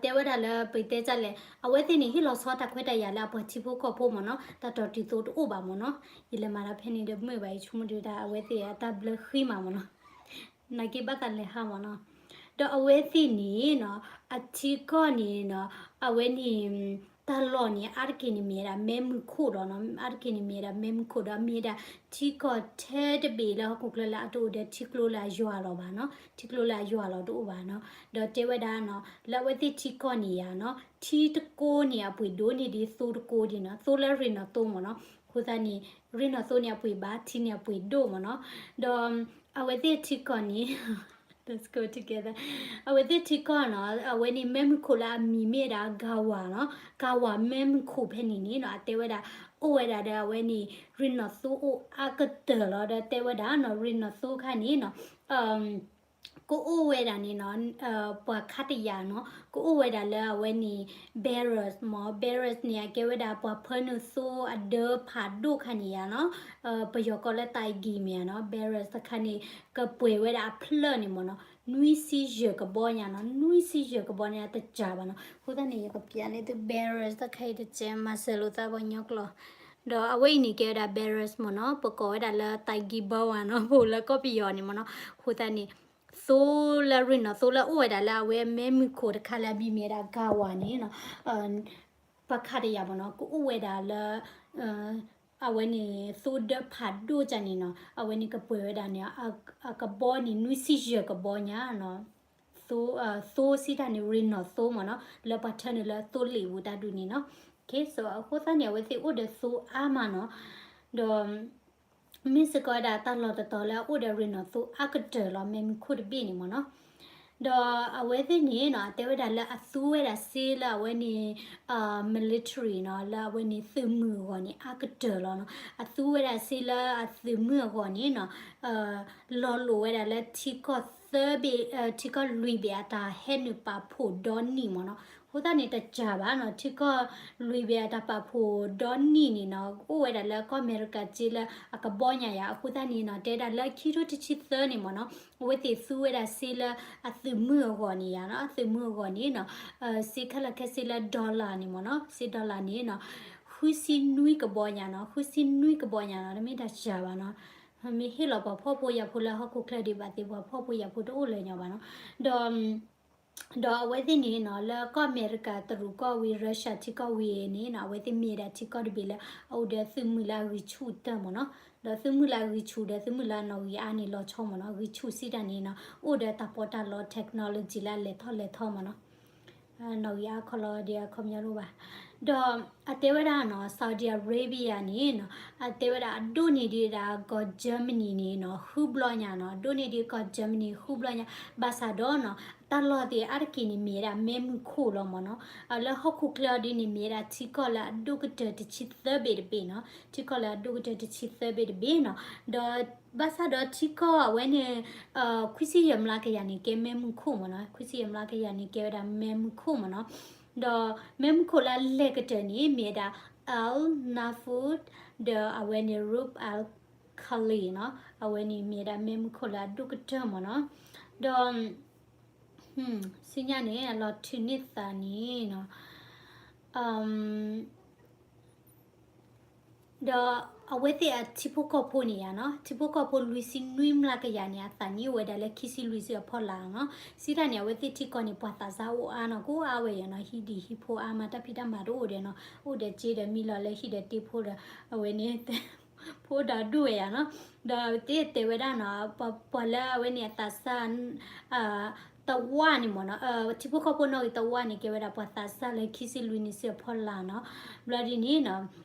တဲဝဲဒၣ်လၢပတဲတၢ်လဲၣ် အဝဲသ့ၣ်န့ၣ် ဟ့ၣ်လီၤဆီတၢ်ခွဲးတၢ်ယာ်လၢအပှၤထံဖိကီၢ်ဖိမ့ၢ်နီၤ, တၢ်တီၢ်တုၤသိတအိၣ်ဘၣ်မ့ၢ်နီၤ, ယလဲၤမၤတၢ်ဖဲန့ၣ်ဒီးမ့ၢ်ဘၣ် ယဆိကမိၣ်ဒုးတၢ် အဝဲသ့ၣ်အတၢ်ဘျၢဃံမးမ့ၢ်နီၤ, နာ်က့ဘၣ်သးလဲၤဟးမ့ၢ်နီၤ, ဒီးအဝဲသ့ၣ်န့ၣ်နီၤ အထံကီၢ်န့ၣ်နီၤ အဝဲန့ၣ် တၢ်လီၢ်န့ၣ် အါတက့ၢ်န့ၣ်မ့ၢ်ဝဲဒၣ် မဲးမုၢ်ခိၣ်ဒီးနီၤ, အါတက့ၢ်န့ၣ်မ့ၢ်ဝဲဒၣ် မဲးမုၢ်ခိၣ်ဒီး မ့ၢ်ဝဲဒၣ်ထံကီၢ်ထဲတဘ့ၣ်လၢဟီၣ်ခိၣ်ချၢလၢအတအိၣ်ဒီးထံကျိလၢအယွၤလီၤဘၣ်နီၤ, ထံကျိလၢအယွၤလီၤတအိၣ်ဘၣ်နီၤ, ဒီးတဲဝဲဒၣ်နီၤ လၢအဝဲသ့ၣ်ထံကီၢ်န့ၣ်ယါနီၤ ထံတကိန့ၣ် အပှ့ၤဒိၣ်န့ၢ်ဒံးသိတကိဒံးနီၤ, သိလၢရ့ၣ်နီၣ်သိမ့ၢ်နီၤ, အဃိသတးန့ၣ် ရ့ၣ်နီၣ်သိန့ၣ်အပှ့ၤဘၣ် ထံန့ၣ်အပှ့ၤဒိၣ်မ့ၢ်နီၤ, ဒီးအဝဲသ့ၣ်ထံကီၢ်န့ၣ် Let's go together. အဝဲသ့ၣ်ထံကီၢ်နီၤ အဝဲန့ၣ် မဲးမုၢ်ခိၣ်လၢအမံၤမ့ၢ်ဝဲဒၣ် ဂါဝၤနီၤ, ဂါဝၤမဲးမုၢ်ခိၣ်ဖဲန့ၣ်န့ၣ်နီၤ အတဲဝဲဒၣ် အိၣ်ဝဲဒၣ်ဒီးအဝဲန့ၣ် ရ့ၣ်နီၣ်သိအိၣ်အါကတၢၢ်လီၤ. ဒီးတဲဝဲဒၣ်နီၤ ရ့ၣ်နီၣ်သိခါန့ၣ်နီၤ ကအိၣ်ဝဲဒၣ်န့ၣ်နီၤ ပှၤခါတယာ်နီၤ ကအိၣ်ဝဲဒၣ်လၢအဝဲန့ၣ် barracks မ့ၢ် barracks န့ၣ် အကဲဝဲဒၣ်ပှၤဖၢနုာ်သိအဒၢဖးဒိၣ်ခါန့ၣ်ယါနီၤ, ပယီၤကိးလၢ တၢ်ဂံၤမ့ၢ်ဧါနီၤ, barracks တခါန့ၣ် ကပှဲၤဝဲဒၣ်အဖျၢၣ်န့ၣ်မ့ၢ်နီၤ နွံဆံယဲၢ်ကဘီညါနီၤ, နွံဆံယဲၢ်ကဘီန့ၣ် တစှၤဘၣ်နီၤ, အဃိသတးန့ၣ် ယကပျးန့ၢ်သု barracks တခါအံၤတစဲး မၤစၢၤလိာ်သးပှၤကညီကျိာ်, ဒီးအဝဲအံၤန့ၣ် ကဲဝဲဒၣ် barracks မ့ၢ်နီၤ, ပကိးဝဲဒၣ်လၢ တၢ်ဂံၤဘီဝါနီၤ, ပအိၣ်လၢကီၢ်ပယီၤန့ၣ်မ့ၢ်နီၤ, အဃိသတးန့ၣ် သိလၢရ့ၣ်နီၣ်သိလၢအိၣ်ဝဲဒၣ်လၢအဝဲမဲးမုၢ်ခိၣ်တခါလၢအမံၤမ့ၢ်ဝဲဒၣ် ဂါဝၤန့ၣ်နီၤ ပှၤခးတယာ်မ့ၢ်နီၤ ကအိၣ်ဝဲဒၣ်လၢ အဝဲန့ၣ်သိဒၢဖးဒိၣ်ကန့ၣ်နီၤ အဝဲန့ၣ်ကပှဲၤဝဲဒၣ်န့ၣ် အကဘီန့ၣ် နွံဆံယဲၢ်ကဘီညါနီၤ သိစံးတၢ်န့ၣ် ရ့ၣ်နီၣ်သိမ့ၢ်နီၤ လၢပှၤထၢနုာ်လၢသိလ့ၣ်ပူၤတၢ်ဒုးန့ၣ်နီၤ. အဃိသတးန့ၣ် အဝဲသ့ၣ်အိၣ်ဒီးသိအါမးနီၤ ဒီး မ့ၢ်စ့ၢ်ကီးဝဲဒၣ်တၢ်လီၢ်တတီၤလၢအအိၣ်ဒီးရ့ၣ်နီၣ်သိအါကတၢၢ်လီၤ မ့ၢ်မူခိၣ်တဘ့ၣ်န့ၣ်မ့ၢ်နီၤ. ဒီးအဝဲသ့ၣ်န့ၣ်နီၤ အတဲဝဲဒၣ်လၢအသူဝဲဒၣ်စ့လၢအဝဲန့ၣ် military နီၤ လၢအဝဲန့ၣ်သုးမုၢ်အဂီၢ်န့ၣ် အါကတၢၢ်လီၤနီၤ. အသူဝဲဒၣ်စ့လၢအသုးမုၢ်အဂီၢ်န့ၣ်နီၤ လီၤလိာ်ဝဲဒၣ်လၢထံကီၢ်သၢဘ့ၣ် ထံကီၢ်လွံၢ်ဘ့ၣ်အတၢ်ဟဲနုာ်ပာ်ဖှိၣ်ဒီနံၣ်မ့ၢ်နီၤ. အဃိသတးန့ၣ်တစၢ်ဘၣ်နီၤ ထံကီၢ်လွံၢ်ဘ့ၣ်အတၢ်ပာ်ဖှိၣ်ဒီနံၣ်န့ၣ်နီၤ အိၣ်ဝဲဒၣ်လၢကီၢ်အမဲရကၤစ့လၢအကဘီညါယၤ အဃိသတးန့ၣ်နီၤ တဲဒၣ်လၢခံထိတဆံသၢန့ၣ်မ့ၢ်နီၤ အဝဲသ့ၣ်သူဝဲဒၣ်စ့လၢအသုးမုၢ်အဂီၢ်န့ၣ်ယၤနီၤ အသုးမုၢ်အဂီၢ်န့ၣ်နီၤ စ့ခဲလၢာ်ခဲဆ့လၢ dollar န့ၣ်မ့ၢ်နီၤ စ့ dollar န့ၣ်နီၤ ဃုဆံနွံကဘီညါနီၤ ဃုဆံနွံကဘီညါနီၤ တမ့ၢ်တၢ်စၢ်ဘၣ်နီၤ မ့ၢ်ဟ့ၣ်လီၤပှၤဖှီၣ်ဖိယာ်ဖိလၢဟီၣ်ခိၣ်ချၢဒံးဘၣ်သ့ၣ် ပှၤဖှီၣ်ဖိယာ်ဖိတအိၣ်လၢၤညီဘၣ်နီၤ ဒီး ဒီးအဝဲသ့ၣ်န့ၣ်နီၤ လၢကီၢ်အမဲရကၤတရူးကီၢ်ဝံၤ Russia ထံကီၢ်ဝံၤန့ၣ်နီၤ အဝဲသ့ၣ်မ့ၢ်ဒၣ်ထံကီၢ်တဘ့ၣ်လၢ အအိၣ်ဒီးသုးမုၢ်လၢအဂံၢ်ဆူၣ်တၢၢ်မ့ၢ်နီၤ ဒီးသုးမုၢ်လၢအဂံၢ်ဆူၣ်ဒီးသုးမုၢ်လၢအနီၣ်ဂံၢ်အါန့ၣ်လီၤဆီမ့ၢ်နီၤ ဂံၢ်ဆူၣ်စံးတၢ်န့ၣ်နီၤ အိၣ်ဒီးတၢ်ပီးတၢ်လီ technology လၢအလဲၤထီၣ်လဲၤထီမ့ၢ်နီၤ နီၣ်ဂံၢ်အါခီလီၤဒီးအခီပညီတအိၣ်ဘၣ် ဒီးအတဲဝဲဒၣ်နီၤ Saudi Arabia န့ၣ်နီၤ အတဲဝဲဒၣ်အဒိၣ်န့ၢ်ဒံးဒၣ်ကီၢ် Germany န့ၣ်နီၤ ဃုဘျီညါနီၤ အဒိၣ်န့ၢ်ဒံးကီၢ် Germany ဃုဘျီညါ ဘၣ်ဆၣ်ဒီးနီၤ တၢ်လီၢ်သ့ၣ်အါတက့ၢ်န့ၣ်မ့ၢ်ဝဲဒၣ်မ့ၢ်မုၢ်ခိၣ်လီၤမ့ၢ်နီၤ လၢဟီၣ်ခိၣ်ချၢအီၤဒ်န့ၣ်မ့ၢ်ဝဲဒၣ်ထံကီၢ်လၢအဒိၣ်ကတၢၢ်တဆံသၢဘ့ၣ်တဘ့ၣ်နီၤ ထံကီၢ်လၢအဒိၣ်ကတၢၢ်တဆံသၢဘ့ၣ်တဘ့ၣ်နီၤ ဒီး ဘၣ်ဆၣ်ဒီးထံကီၢ်အဝဲန့ၣ် ခွံဆံယဲၢ်မျးကယၤန့ၣ် ကဲမ့ၢ်မုၢ်ခိၣ်မ့ၢ်နီၤ ခွံဆံယဲၢ်မျးကယၤန့ၣ် ကဲဝဲဒၣ်မ့ၢ်မုၢ်ခိၣ်မ့ၢ်နီၤ ဒီးမ့ၢ်မုၢ်ခိၣ်လၢအလဲၢ်ကတၢၢ်န့ၣ် မ့ၢ်ဝဲဒၣ် Al Nafud ဒီးအဝဲန့ၣ် Rub al Khali နီၤ အဝဲန့ၣ်မ့ၢ်ဝဲဒၣ်မ့ၢ်မုၢ်ခိၣ်လၢအဒိၣ်ကတၢၢ်မ့ၢ်နီၤ ဒီး ဆူညါန့ၣ် အလီၤထုးန့ၢ်သးန့ၣ်နီၤ ဒီးအဝဲသ့ၣ်အထံဖိကီၢ်ဖိန့ၣ်ယါနီၤ ထံဖိကီၢ်ဖိလွံၢ်ဆံနွံမျးကယၤန့ၣ် အသးနံၣ်အိၣ်ဝဲဒၣ်လၢခံဆံလွံၢ်ဆံအဖီလာ်နီၤ စံးတၢ်န့ၣ် အဝဲသ့ၣ်ထံကီၢ်န့ၣ် ပှၤသးစၢ်အိၣ်အါနီၤ ကအိၣ်အါဝဲယါနီၤ ဟံၣ်ဒံၣ်ဟံၣ်ဖိအါမး တၢ်ဖံးတၢ်မၤတအိၣ်ဒီးနီၤ အိၣ်ဒီးစ့ဒီးမံလီၤလၢဟံၣ်ဒီးတ့ဖိဒီး အဝဲန့ၣ် ဖိဒီးဒူၣ်ဝဲယါနီၤ ဒီးသ့ၣ်တဲဝဲဒၣ်နီၤ ပှၤလၢအဝဲန့ၣ်အသးစၢ် တဝၢန့ၣ်မ့ၢ်နီၤ ထံဖိကီၢ်ဖိနီၣ်ဂံၢ်တဝၢန့ၣ် ကဲဝဲဒၣ်ပှၤသးစၢ်လၢခံဆံလွံၢ်နံၣ်ဆံအဖီလာ်နီၤ ဘျီဒ်န့ၣ်နီၤ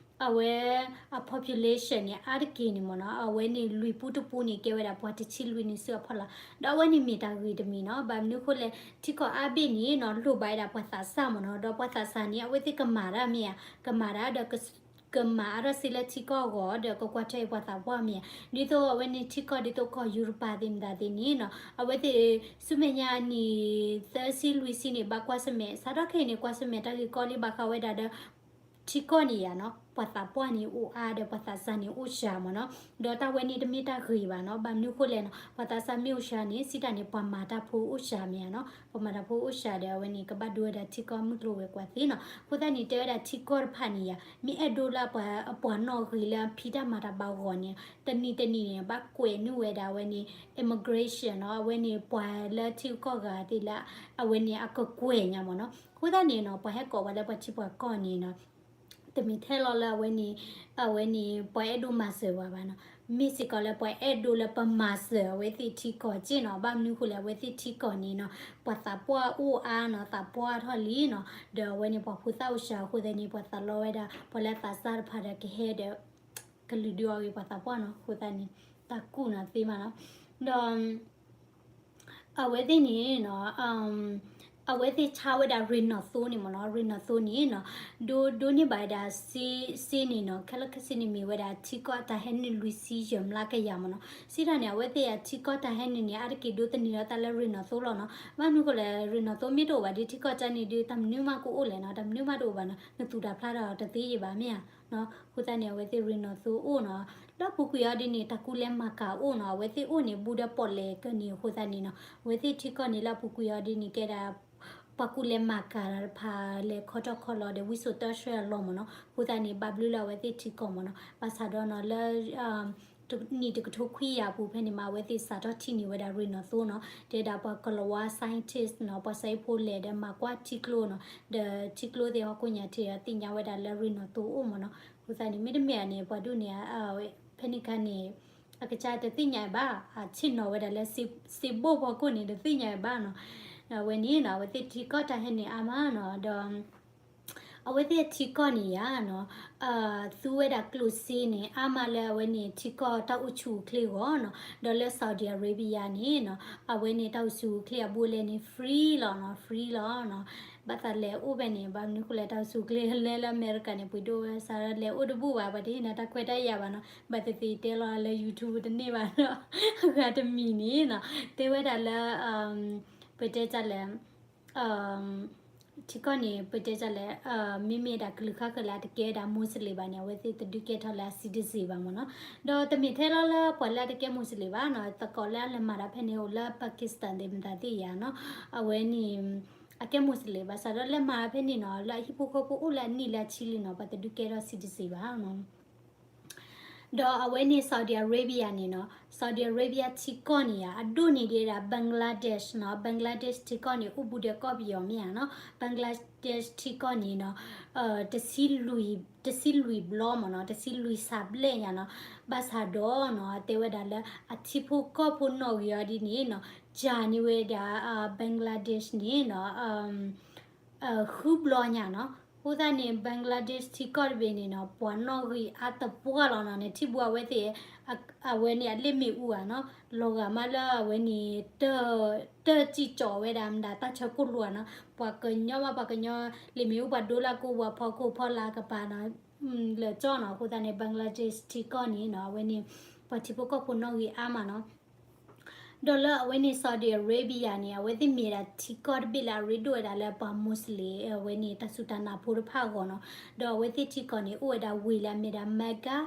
အဝဲအ population န့ၣ် အါတက့ၢ်န့ၣ်မ့ၢ်နီၤ အဝဲန့ၣ်လွံၢ်ပူတပူန့ၣ် ကဲဝဲဒၣ်ပှၤတဆံလွံၢ်နံၣ်ဆံအဖီလာ် ဒီးအဝဲန့ၣ်မ့ၢ်တၢ်ဂ့ၤတမံၤနီၤ ဘၣ်မနုၤအဃိလဲၣ် ထံကီၢ်အါဘ့ၣ်န့ၣ်နီၤ လိၣ်ဘၣ်ဝဲဒၣ်ပှၤသးစၢ်မ့ၢ်နီၤ ဒီးပှၤသးစၢ်န့ၣ် အဝဲသ့ၣ်ကမၤတၢ်မ့ၢ်ဧါ ကမၤတၢ်ဒီး ကမၤအါထီၣ်စ့လၢထံကီၢ်အဂီၢ် ဒီးကကွၢ်ထွဲပှၤသးပှၢ်မ့ၢ်ဧါ ဒ်သိးအဝဲန့ၣ်ထံကီၢ်ဒ်သိးကီၢ်ယူရပၤသ့ၣ်မတၤသ့ၣ်န့ၣ်နီၤ အဝဲသ့ၣ် ဆူမဲာ်ညါနံၣ်သၢဆံလွံၢ်ဆံန့ၣ် ဘၣ်ကွၢ်ဆၢၣ်မဲာ် စးထီၣ်ခဲအံၤန့ၣ် ကွၢ်ဆၢၣ်မဲာ်တၢ်ဂ့ၢ်ကီလံ ဘၣ်ဃးဝဲဒၣ်ဒီး ထံကီၢ်န့ၣ်ယါနီၤ ပှၤသးပှၢ်န့ၣ်အိၣ်အါဒီးပှၤသးစၢ်န့ၣ်အိၣ်စှၤမ့ၢ်နီၤ ဒီးတၢ်ဝဲန့ၣ်တမ့ၢ်တၢ်ဂ့ၤဘၣ်နီၤ ဘၣ်မနုၤအဃိလဲၣ်နီၤ ပှၤသးစၢ်မ့ၢ်အိၣ်စှၤန့ၣ် စံးတၢ်န့ၣ် ပှၤမၤတၢ်ဖိအိၣ်စှၤမ့ၢ်ဧါနီၤ ပှၤမၤတၢ်ဖိအိၣ်စှၤဒီး အဝဲန့ၣ် ကဘၣ်ဒိဝဲဒၣ်ထံကီၢ်မုၢ်ကျိၤဝဲၤကွာ်သ့နီၤ အဃိသတးန့ၣ် တဲဝဲဒၣ်ထံကီၢ်တဖၣ်န့ၣ်ယါ မ့ၢ်အဲၣ်ဒိးလၢပှၤ ပှၤနီၣ်ဂံၢ်လၢဖံးတၢ်မၤတၢ်ဘၣ်ဂီၢ်န့ၣ် တနံၤတနံၤန့ၣ် ဘၣ်ကွဲးနုာ်ဝဲဒၣ်အဝဲန့ၣ် immigration နီၤ အဝဲန့ၣ်ပှၤလၢထံကီၢ်ဂၤသ့ၣ်လၢ အဝဲန့ၣ်အကကွဲးညါမ့ၢ်နီၤ အဃိသတးန့ၣ်နီၤ ပှၤဟဲကိးဝဲလၢပှၤထံပှၤကီၢ်န့ၣ်နီၤ တမ့ၢ်ထဲလီၤလၢအဝဲန့ၣ် အဝဲန့ၣ် ပှၤအဲၣ်ဒိးမၤစၢၤဝဲဘၣ်နီၤ မ့ၢ်စ့ၢ်ကီးလၢပှၤအဲၣ်ဒိးလၢပမၤစၢၤအဝဲသ့ၣ်ထံကီၢ်က့နီၤ ဘၣ်မနုၤအဃိလဲၣ် အဝဲသ့ၣ်ထံကီၢ်န့ၣ်နီၤ ပှၤသးပှၢ်အိၣ်အါနီၤ သးပှၢ်ထီၣ်လံနီၤ ဒီးအဝဲန့ၣ်ပှၤဖိသၣ်အိၣ်စှၤအဃိသတးန့ၣ် ပှၤသးလီဝဲဒၣ် ပှၤလၢသးစၢ်တဖၣ်ဒီးကဟဲဒီး ကလုာ်ဒုးအီၤဂ့ၤပှၤသးပှၢ်နီၤ အဃိသတးန့ၣ် တၢ်ကူၣ်နီၤသ့မးနီၤ ဒီး အဝဲသ့ၣ်န့ၣ်နီၤ အဝဲသ့ၣ်ဆါဝဲဒၣ်ရ့ၣ်နီၣ်သိန့ၣ်မ့ၢ်နီၤ ရ့ၣ်နီၣ်သိန့ၣ်နီၤ ဒိ ဒိးန့ၢ်ဘၣ်ဝဲဒၣ်စ့ စ့န့ၣ်နီၤ ခဲလၢာ်ခဲဆ့န့ၣ် မ့ၢ်ဝဲဒၣ်ထံကီၢ်တၢ်ဟဲနုာ်လွံၢ်ဆံယဲၢ်မျးကယၤမ့ၢ်နီၤ စံးတၢ်န့ၣ် အဝဲသ့ၣ်အထံကီၢ်တၢ်ဟဲနုာ်န့ၣ် အါတက့ၢ်ဒိးသန့ၤလီၤသးလၢရ့ၣ်နီၣ်သိလီၤနီၤ ဘၣ်မနုၤအဃိလဲၣ် ရ့ၣ်နီၣ်သိမ့ၢ်တအိၣ်ဘၣ်ဒီးထံကီၢ်ကန့ၣ်ဒီး တၢ်မနုၤမးကအိၣ်လဲၣ်နီၤ တၢ်မနုၤမးတအိၣ်ဘၣ်နီၤ နသူၣ်တၢ်ဖျါတၢ်တသ့ယံၤဘၣ်မ့ၢ်ဧါ အဃိသတးန့ၣ် အဝဲသ့ၣ်ရ့ၣ်နီၣ်သိအိၣ်နီၤ လၢအပူၤကွံာ်အီၤဒ်န့ၣ် တၢ်ကူလဲၤမၤကၤအိၣ်နီၤ အဝဲသ့ၣ်အိၣ်န့ၣ် ဘူးဒီးပီၣ်လဲၣ်ကၢၢ်န့ၣ် အဃိသတးန့ၣ်နီၤ အဝဲသ့ၣ်ထံကီၢ်န့ၣ်လၢအပူၤကွံာ်အီၤဒ်န့ၣ် ကဲဒၣ် ပှၤကူလဲၤမၤကၤတဖၣ်လဲၤခီထီၣ်ခီလီၤဒီး ဝံစိာ်တီဆှၢအလီၢ်မ့ၢ်နီၤ အဃိသတးန့ၣ် ဘၣ်ဘျုးလၢအဝဲသ့ၣ်ထံကီၢ်မ့ၢ်နီၤ ဘၣ်ဆၣ်ဒီးနီၤ လၢ ထ နံၣ်တကထိခွံကယၤအပူၤဖဲန့ၣ်မး အဝဲသ့ၣ်စးထီၣ်ထံၣ်န့ၢ်ဝဲဒၣ်ရ့ၣ်နီၣ်သိနီၤ, တဲဒၣ်ပှၤကလၤဝါ scientist နီၤ, ပှၤစဲအ့ဖိလဲၣ်ဒီးမၤကွၢ်ထံကျိနီၤ, ဒီးထံကျိသ့ၣ်ဟီၣ်ခိၣ်ညါထံၣ်ဒီးသ့ၣ်ညါဝဲဒၣ်လၢရ့ၣ်နီၣ်သိအိၣ်မးနီၤ. အဃိသတးန့ၣ် မ့တမ့ၢ်ဧါန့ၣ် ပှၤဒိၣ်န့ၣ် ဖဲန့ၣ်အခါန့ၣ် အကစၢ်တသ့ၣ်ညါဘၣ်, အဆ့ၣ်နီၤဝဲဒၣ်လၢ စ့ဘိၣ်ဖီခိၣ်န့ၣ် တသ့ၣ်ညါဘၣ်နီၤ. အဝဲန့ၣ်နီၤ အဝဲသ့ၣ်ထံကီၢ်တၢ်ဟဲန့ၣ်အါမးနီၤ, ဒီး အဝဲသ့ၣ်ထံကီၢ်န့ၣ်ယါနီၤ, သူဝဲဒၣ်ကျိၣ်စ့န့ၣ် အါမးလၢအဝဲန့ၣ်ထံကီၢ်တၢ်အိၣ်ဆူၣ်အိၣ်ချ့အဂီၢ်နီၤ, ဒီးလၢ Saudi Arabia န့ၣ်နီၤ အဝဲန့ၣ်တၢ်အိၣ်ဆူၣ်အိၣ်ချ့အဘူးအလဲန့ၣ် free လီၤနီၤ, free လီၤနီၤ. ဘၣ်သးလဲၤအိၣ်ဖဲန့ၣ် ဘၣ်မနုၤဃိလဲၣ် တၢ်အိၣ်ဆူၣ်အိၣ်ချ့လဲလၢအမဲရကၤန့ၣ် ပှ့ၤဒိၣ်ဝဲစး လဲၤအိၣ်တဘူၣ်ဘၣ်, ပှၤတဟ့ၣ်နၤတၢ်ခွဲးတၢ်ယာ်ဘၣ်နီၤ, ဘၣ်သ့ၣ်သ့ၣ်တဲလီၤလၢ YouTube တန့ၢ်ဘၣ်နီၤ, အဂၤတမံၤန့ၣ်နီၤ တဲဝဲဒၣ်လၢ ပတဲတၢ်လဲၣ် ထံကီၢ်န့ၣ် ပတဲတၢ်လဲၣ် မ့မ့ၢ်ဒၣ်ကလုာ်ဃၣ်ဃၢၤလၢအတကဲဒၣ် Muslim ဘၣ်န့ၣ် အဝဲသ့ၣ်တဒုးကဲထီၣ်လၢအ citizen ဘၣ်မ့ၢ်နီၤ. ဒီးတမ့ၢ်ထဲလီၤလၢပှၤလၢအတကဲ Muslim ဘၣ်နီၤ, သကိးလၢအလဲၤမၤတၢ်ဖဲန့ၣ်အိၣ်လၢ Pakistan သ့ၣ်မတၤသ့ၣ်ယါနီၤ, အဝဲန့ၣ် အကဲ Muslim ဘၣ်ဆၣ်ဒီးလဲၤမၤဖဲန့ၣ်နီၤ လၢအဟံၣ်ဖိဃီဖိအိၣ်လၢအနံၣ်လၢအဆံလံနီၤ ပှၤတဒုးကဲထီၣ် citizen ဘၣ်နီၤ. ဒီးအဝဲန့ၣ် Saudi Arabia န့ၣ်နီၤ, Saudi Arabia ထံကီၢ်န့ၣ်ယါ အဒိၣ်န့ၢ်ဒံးဒၣ် Bangladesh နီၤ, Bangladesh ထံကီၢ်န့ၣ် အိၣ်ဘူးဒီးကီၢ်ပယီၤမ့ၢ်ဧါနီၤ, Bangladesh ထံကီၢ်န့ၣ်နီၤ တဆံလွံၢ်ဘျီမ့ၢ်နီၤ, တဆံလွံၢ်စးဘျဲၣ်ညါနီၤ, ဘၣ်ဆၣ်ဒီးနီၤ တဲဝဲဒၣ်လၢအထံဖိကီၢ်ဖိနီၣ်ဂံၢ်အီၤဒ်န့ၣ်နီၤ ကၢန့ၢ်ဝဲဒၣ် Bangladesh န့ၣ်နီၤ ဃုဘျီညါနီၤ. အဃိသတးန့ၣ် Bangladesh ထံကီၢ်တဘ့ၣ်န့ၣ်နီၤ ပှၤနီၣ်ဂံၢ်အါတပှၢ်လီၤနီၤ, နထံၣ်ဘူးအဝဲသ့ၣ် အဝဲန့ၣ်အလ့ၣ်မ့ၣ်အူဧါနီၤ, လီၤဂာ်မးလၢအဝဲန့ၣ် တၢ်စံၣ်ကၠီၤဝဲဒၣ်မတၤတၢ်ဆၢကိၣ်လိာ်ဧါနီၤ, ပှၤကညီဘၣ်ပှၤကညီ လ့ၣ်မ့ၣ်အူပှၤဒိလၢကိၢ်ဝါဖီခိၣ်ဖီလာ်ကပၤနီၤ လၢာ်ကၠီနီၤ. အဃိသတးန့ၣ် Bangladesh ထံကီၢ်န့ၣ်နီၤ အဝဲန့ၣ် ပှၤထံဖိကီၢ်ဖိနီၣ်ဂံၢ်အါမးနီၤ. ဒီးလၢအဝဲန့ၣ် Saudi Arabia န့ၣ် အဝဲသ့ၣ်မ့ၢ်ဒၣ်ထံကီၢ်တဘ့ၣ်လၢအရ့ဒိၣ်ဝဲဒၣ်လၢပှၤ Muslim အဝဲန့ၣ်တၢ်စူၢ်တၢ်နာ်ဖိတဖၣ်အဂီၢ်နီၤ. ဒီးအဝဲသ့ၣ်ထံကီၢ်န့ၣ် အိၣ်ဝဲဒၣ်ဝ့ၢ်လၢအမ့ၢ်ဒၣ် Mecca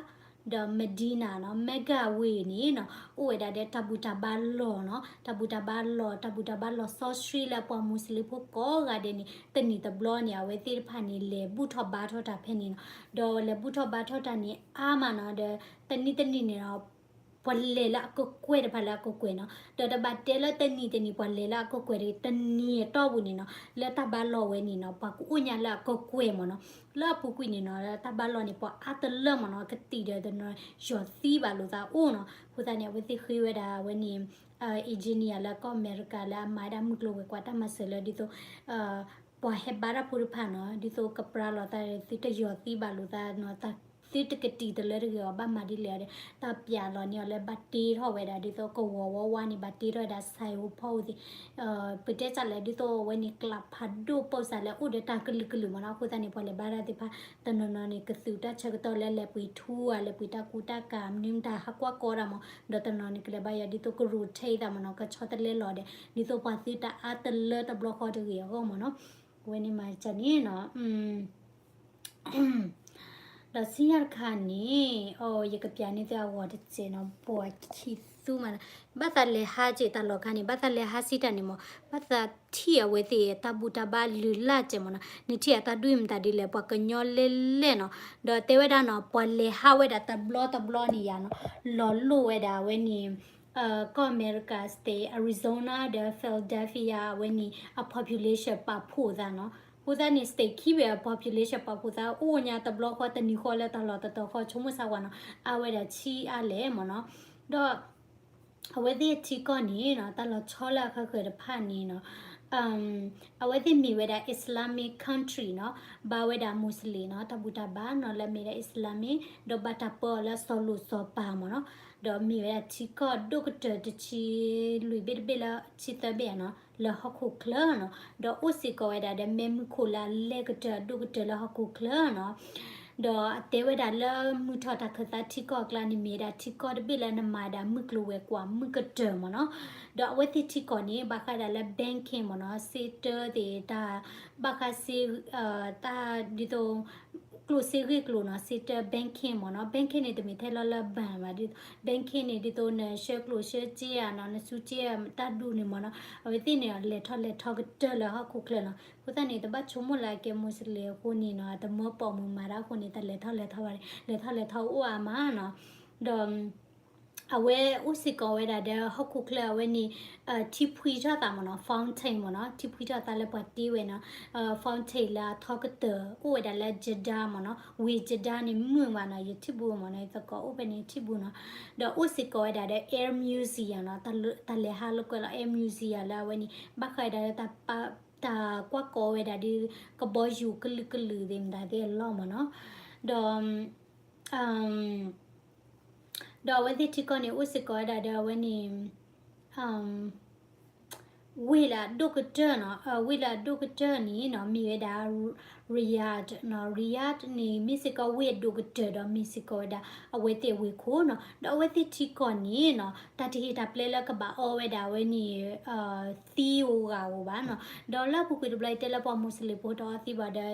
ဒီး Medina နီၤ, Mecca ဝ့ၢ်န့ၣ်နီၤ အိၣ်ဝဲဒၣ်ဒီးတၢ်ဘူၣ်တၢ်ဘါလီၢ်နီၤ, တၢ်ဘူၣ်တၢ်ဘါလီၢ် တၢ်ဘူၣ်တၢ်ဘါလီၢ်စီဆှံလၢပှၤ Muslim ဖိကိးဂၤဒဲးန့ၣ် တနံၣ်တဘျီန့ၣ် အဝဲသ့ၣ်တဖၣ်န့ၣ် လဲၤဘူၣ်ထီၣ်ဘါထီၣ်တၢ်ဖဲန့ၣ်နီၤ. ဒီးလဲၤဘူၣ်ထီၣ်ဘါထီၣ်တၢ်န့ၣ်အါမးနီၤ, ဒီးတနံၤတနံၤန့ၣ်နီၤ ပှၤလဲၤလၢအကကွဲၢ်တဖၣ်လၢအကကွဲၢ်နီၤ, ဒီးတဘၣ်တဲလၢတနံၤတနံၤ ပှၤလဲၤလၢအကကွဲၢ်တနံၤအတီၢ်ပူၤန့ၣ်နီၤ, လၢတၢ်ဘါလီၢ်ဝဲန့ၣ်နီၤ ပှၤကအိၣ်ညါလၢအကကွဲၢ်မ့ၢ်နီၤ, လၢအပူၤကွံာ်န့ၣ်နီၤ တၢ်ဘါလီၢ်န့ၣ် ပှၤအါတလၢမ့ၢ်နီၤ, ကတံာ်ဒီးတနီၤ ယီၤသံဘၣ်လိာ်သးအိၣ်နီၤ. အဃိသတးန့ၣ် အဝဲသ့ၣ်ဃ့ဝဲဒၣ်အဝဲန့ၣ် engineer လၢကီၢ်အမဲရကၤလၢအမၤဝဲဒၣ်မုၢ်ကျိၤဝဲၤကွာ်တၢ်မၤစၢၤလၢဒ်သိး ပှၤဟဲဘါတၢ်ဖိတဖၣ်နီၤ, ဒ်သိးကပြါလီၤသး သုတယီၤသံဘၣ်လိာ်သးနီၤ, သုတကတံာ်တလၢတဂ့ၤအီၤ ဘၣ်မၤဒ်လဲၣ်ဒီး တၢ်ပျးလီၤန့ၢ်အီၤလၢဘၣ်တ့ထီၣ်ဝဲဒၣ် ဒ်သိးကဝီၤဝီဝါန့ၣ် ဘၣ်တ့ထီၣ်ဝဲဒၣ် စဲးဖိဖီဝဲသ့ၣ် ပတဲစးလဲၣ် ဒ်သိးအဝဲန့ၣ် ကျးဖးဒိၣ်ပိာ်စးလၢအိၣ်ဒီးတၢ်ကလုာ်ကလုာ်မ့ၢ်နီၤ. အဃိသတးန့ၣ် ပှၤလဲၤဘါတၢ်သ့ၣ်တဖၣ် တနီၤနီၤန့ၣ် ကသူးတၢ်ဆၢကတီၢ်လၢလဲၤပှ့ၤထူဧါ လဲၤပှ့ၤတၢ်ကူတၢ်ကၤ မနုၤမတၤဟးကွၢ်ကီတၢ်မ့ၢ် ဒီးတနီၤန့ၣ် ကလဲၤဘါယွၤဒ်သိးက rotate သးမ့ၢ်နီၤ, ကဆီတလဲလီၤဒီး ဒ်သိးပှၤသုတအါတလၢတဘျီဃီတဂ့ၤအဂီၢ်မ့ၢ်နီၤ. အဝဲန့ၣ်မၤစၢၤန့ၣ်နီၤ ဒီးဆူညါတခါန့ၣ် အိ ယကပျးန့ၢ်သုအဂီၤတစဲးနီၤ, ပှၤခံသူမးနီၤ, ဘၣ်သးလဲၤဟးက့ၤတၢ်လီၢ်ခါန့ၣ် ဘၣ်သးလဲၤဟးစံးတၢ်န့ၣ်မ့ၢ် ဘၣ်သးထံၣ်အဝဲသ့ၣ်တၢ်ဘူၣ်တၢ်ဘါလုၢ်လၢ်ကဲမ့ၢ်နီၤ, နထံၣ်အတၢ်ဒွံၣ်မတၤဒ်လဲၣ် ပှၤကညီလဲၢ်လဲၢ်နီၤ, ဒီးတဲဝဲဒၣ်နီၤ ပှၤလဲၤဟးဝဲဒၣ်တဘျီတဘျီန့ၣ်ယါနီၤ, လီၤလိၢ်ဝဲဒၣ်အဝဲန့ၣ် ကီၢ်အမဲရကၤ state Arizona ဒီး Philadelphia အဝဲန့ၣ် အ population ပာ်ဖှိၣ်သးနီၤ. အဃိသတးန့ၣ် state ခံဘ့ၣ်အ population ပာ်ဖှိၣ်သး အိၣ်ညါတဘျီဃီတနံၤဃီလၢတၢ်လီၢ်တတီၤဃီ ဆိကမိၣ်ဆါဝဲနီၤ အါဝဲဒၣ်ဆံးအါလဲၣ်မ့ၢ်နီၤ. ဒီး အဝဲသ့ၣ်ထံကီၢ်န့ၣ်နီၤ တၢ်လီၤဆီလၢအဃၣ်ဃၢၤတဖၣ်န့ၣ်နီၤ အဝဲသ့ၣ်မ့ၢ်ဝဲဒၣ် Islamic country နီၤ, ဘၣ်ဝဲဒၣ် Muslim နီၤ, တၢ်ဘူၣ်တၢ်ဘါနီၤ လၢအမ့ၢ်ဒၣ် Islamic ဒီးဘၣ်တၢ်ပၢအီၤလၢစီၤလိၣ်စီၤပၤမ့ၢ်နီၤ, ဒီးမ့ၢ်ဝဲဒၣ်ထံကီၢ်ဒိၣ်ကတၢၢ်တဆံလွံၢ်ဘ့ၣ်တဘ့ၣ်လၢ ဆံသၢဘ့ၣ်ဧါနီၤ လၢဟီၣ်ခိၣ်ချၢနီၤ, ဒီးအိၣ်စ့ၢ်ကီးဝဲဒၣ်ဒီးမ့ၢ်မုၢ်ခိၣ်လၢအလဲကတၢၢ်အဒိၣ်ကတၢၢ်လၢဟီၣ်ခိၣ်ချၢနီၤ. ဒီးအတဲဝဲဒၣ်လၢမုၢ်ထီၣ်တၢ်ခၢၣ်သးထံကီၢ်အကျါန့ၣ် မ့ၢ်ဝဲဒၣ်ထံကီၢ်တဘ့ၣ်လၢနမၤဒၣ်မုၢ်ကျိၤဝဲၤကွာ်မုၢ်ကတၢၢ်မ့ၢ်နီၤ. ဒီးအဝဲသ့ၣ်ထံကီၢ်န့ၣ် ဘၣ်ဃးဒၣ်လၢ banking မ့ၢ်နီၤ, စ့တၢသ့ၣ်တၢ် ဘၣ်ဃးစ့ တၢ်ဒ်သိး ကျိၣ်စ့ဂ့ၢ်ကျိၤနီၤ, စ့တၢ banking မ့ၢ်နီၤ. Banking န့ၣ် တမ့ၢ်ထဲလီၤလၢ bank ဘၣ်, ဒ်သိး banking န့ၣ် ဒ်သိးနဆှၢကျိၣ်ဆှၢစ့ဧါနီၤ, နဆူစ့တၢ်ဒူၣ်န့ၣ်မ့ၢ်နီၤ, အဝဲသ့ၣ်န့ၣ် လဲၤထီၣ်လဲၤထီကတၢၢ်လၢဟီၣ်ခိၣ်ချၢနီၤ. အဃိသတးန့ၣ် တဘၣ်ဆိကမိၣ်လၢအကဲ Muslim အဃိန့ၣ်နီၤ, တမၢပိာ်မုၣ်မၤတၢ်အဃိန့ၣ် တၢ်လဲၤထီၣ်လဲၤထီဘၣ်န့ၣ် လဲၤထီၣ်လဲၤထီအိၣ်အါမးနီၤ. ဒီး အဝဲအိၣ်စ့ၢ်ကီးဝဲဒၣ်ဒီးဟီၣ်ခိၣ်ချၢအဝဲန့ၣ် ထံဖှံထီၣ်သးမ့ၢ်နီၤ fountain မ့ၢ်နီၤ ထံဖှံထီၣ်သးလၢပှၤတ့ဝဲနီၤ fountain လၢအထီကတၢၢ် အိၣ်ဝဲဒၣ်လၢ Jeddah မ့ၢ်နီၤ ဝ့ၢ် Jeddah န့ၣ်မုာ်မးနီၤ ယထံၣ်ဘူးမ့ၢ်နီၤ ယသကိးအိၣ်ဖဲန့ၣ်ထံၣ်ဘူးနီၤ ဒီးအိၣ်စ့ၢ်ကီးဝဲဒၣ်ဒီး Air Museum နီၤ တၢ်လဲၤဟးလိာ်ကွဲလီၤ Air Museum လၢအဝဲန့ၣ် ဘၣ်ဃးဒီး တၢ်ကွၢ်ကီဝဲဒၣ်ဒီး ကဘီယူၤကလုာ်ကလုာ်သ့ၣ်မတၤသ့ၣ်အလီၢ်မ့ၢ်နီၤ ဒီး ဒီးအဝဲသ့ၣ်ထံကီၢ်န့ၣ် အိၣ်စ့ၢ်ကီးဝဲဒၣ်ဒီးအဝဲန့ၣ် ဝ့ၢ်လၢအဒိၣ်ကတၢၢ်နီၤ ဝ့ၢ်လၢအဒိၣ်ကတၢၢ်န့ၣ်နီၤ မ့ၢ်ဝဲဒၣ် Riyadh နီၤ Riyadh န့ၣ် မ့ၢ်စ့ၢ်ကီးဝ့ၢ်အဒိၣ်ကတၢၢ်ဒီးမ့ၢ်စ့ၢ်ကီးဝဲဒၣ် အဝဲသ့ၣ်အဝ့ၢ်ခိၣ်နီၤ ဒီးအဝဲသ့ၣ်ထံကီၢ်န့ၣ်နီၤ တၢ်တဟ့ၣ်တၢ်ပျဲလၢကဘၣ်အီဝဲဒၣ်အဝဲန့ၣ် သံဧိၤဂၤဧိၤဘၣ်နီၤ ဒီးလၢအပူၤကွံာ်တဘျီယတဲလၢပှၤမူစလ့ၣ်ဖိတအီသံးဘၣ်ဒီး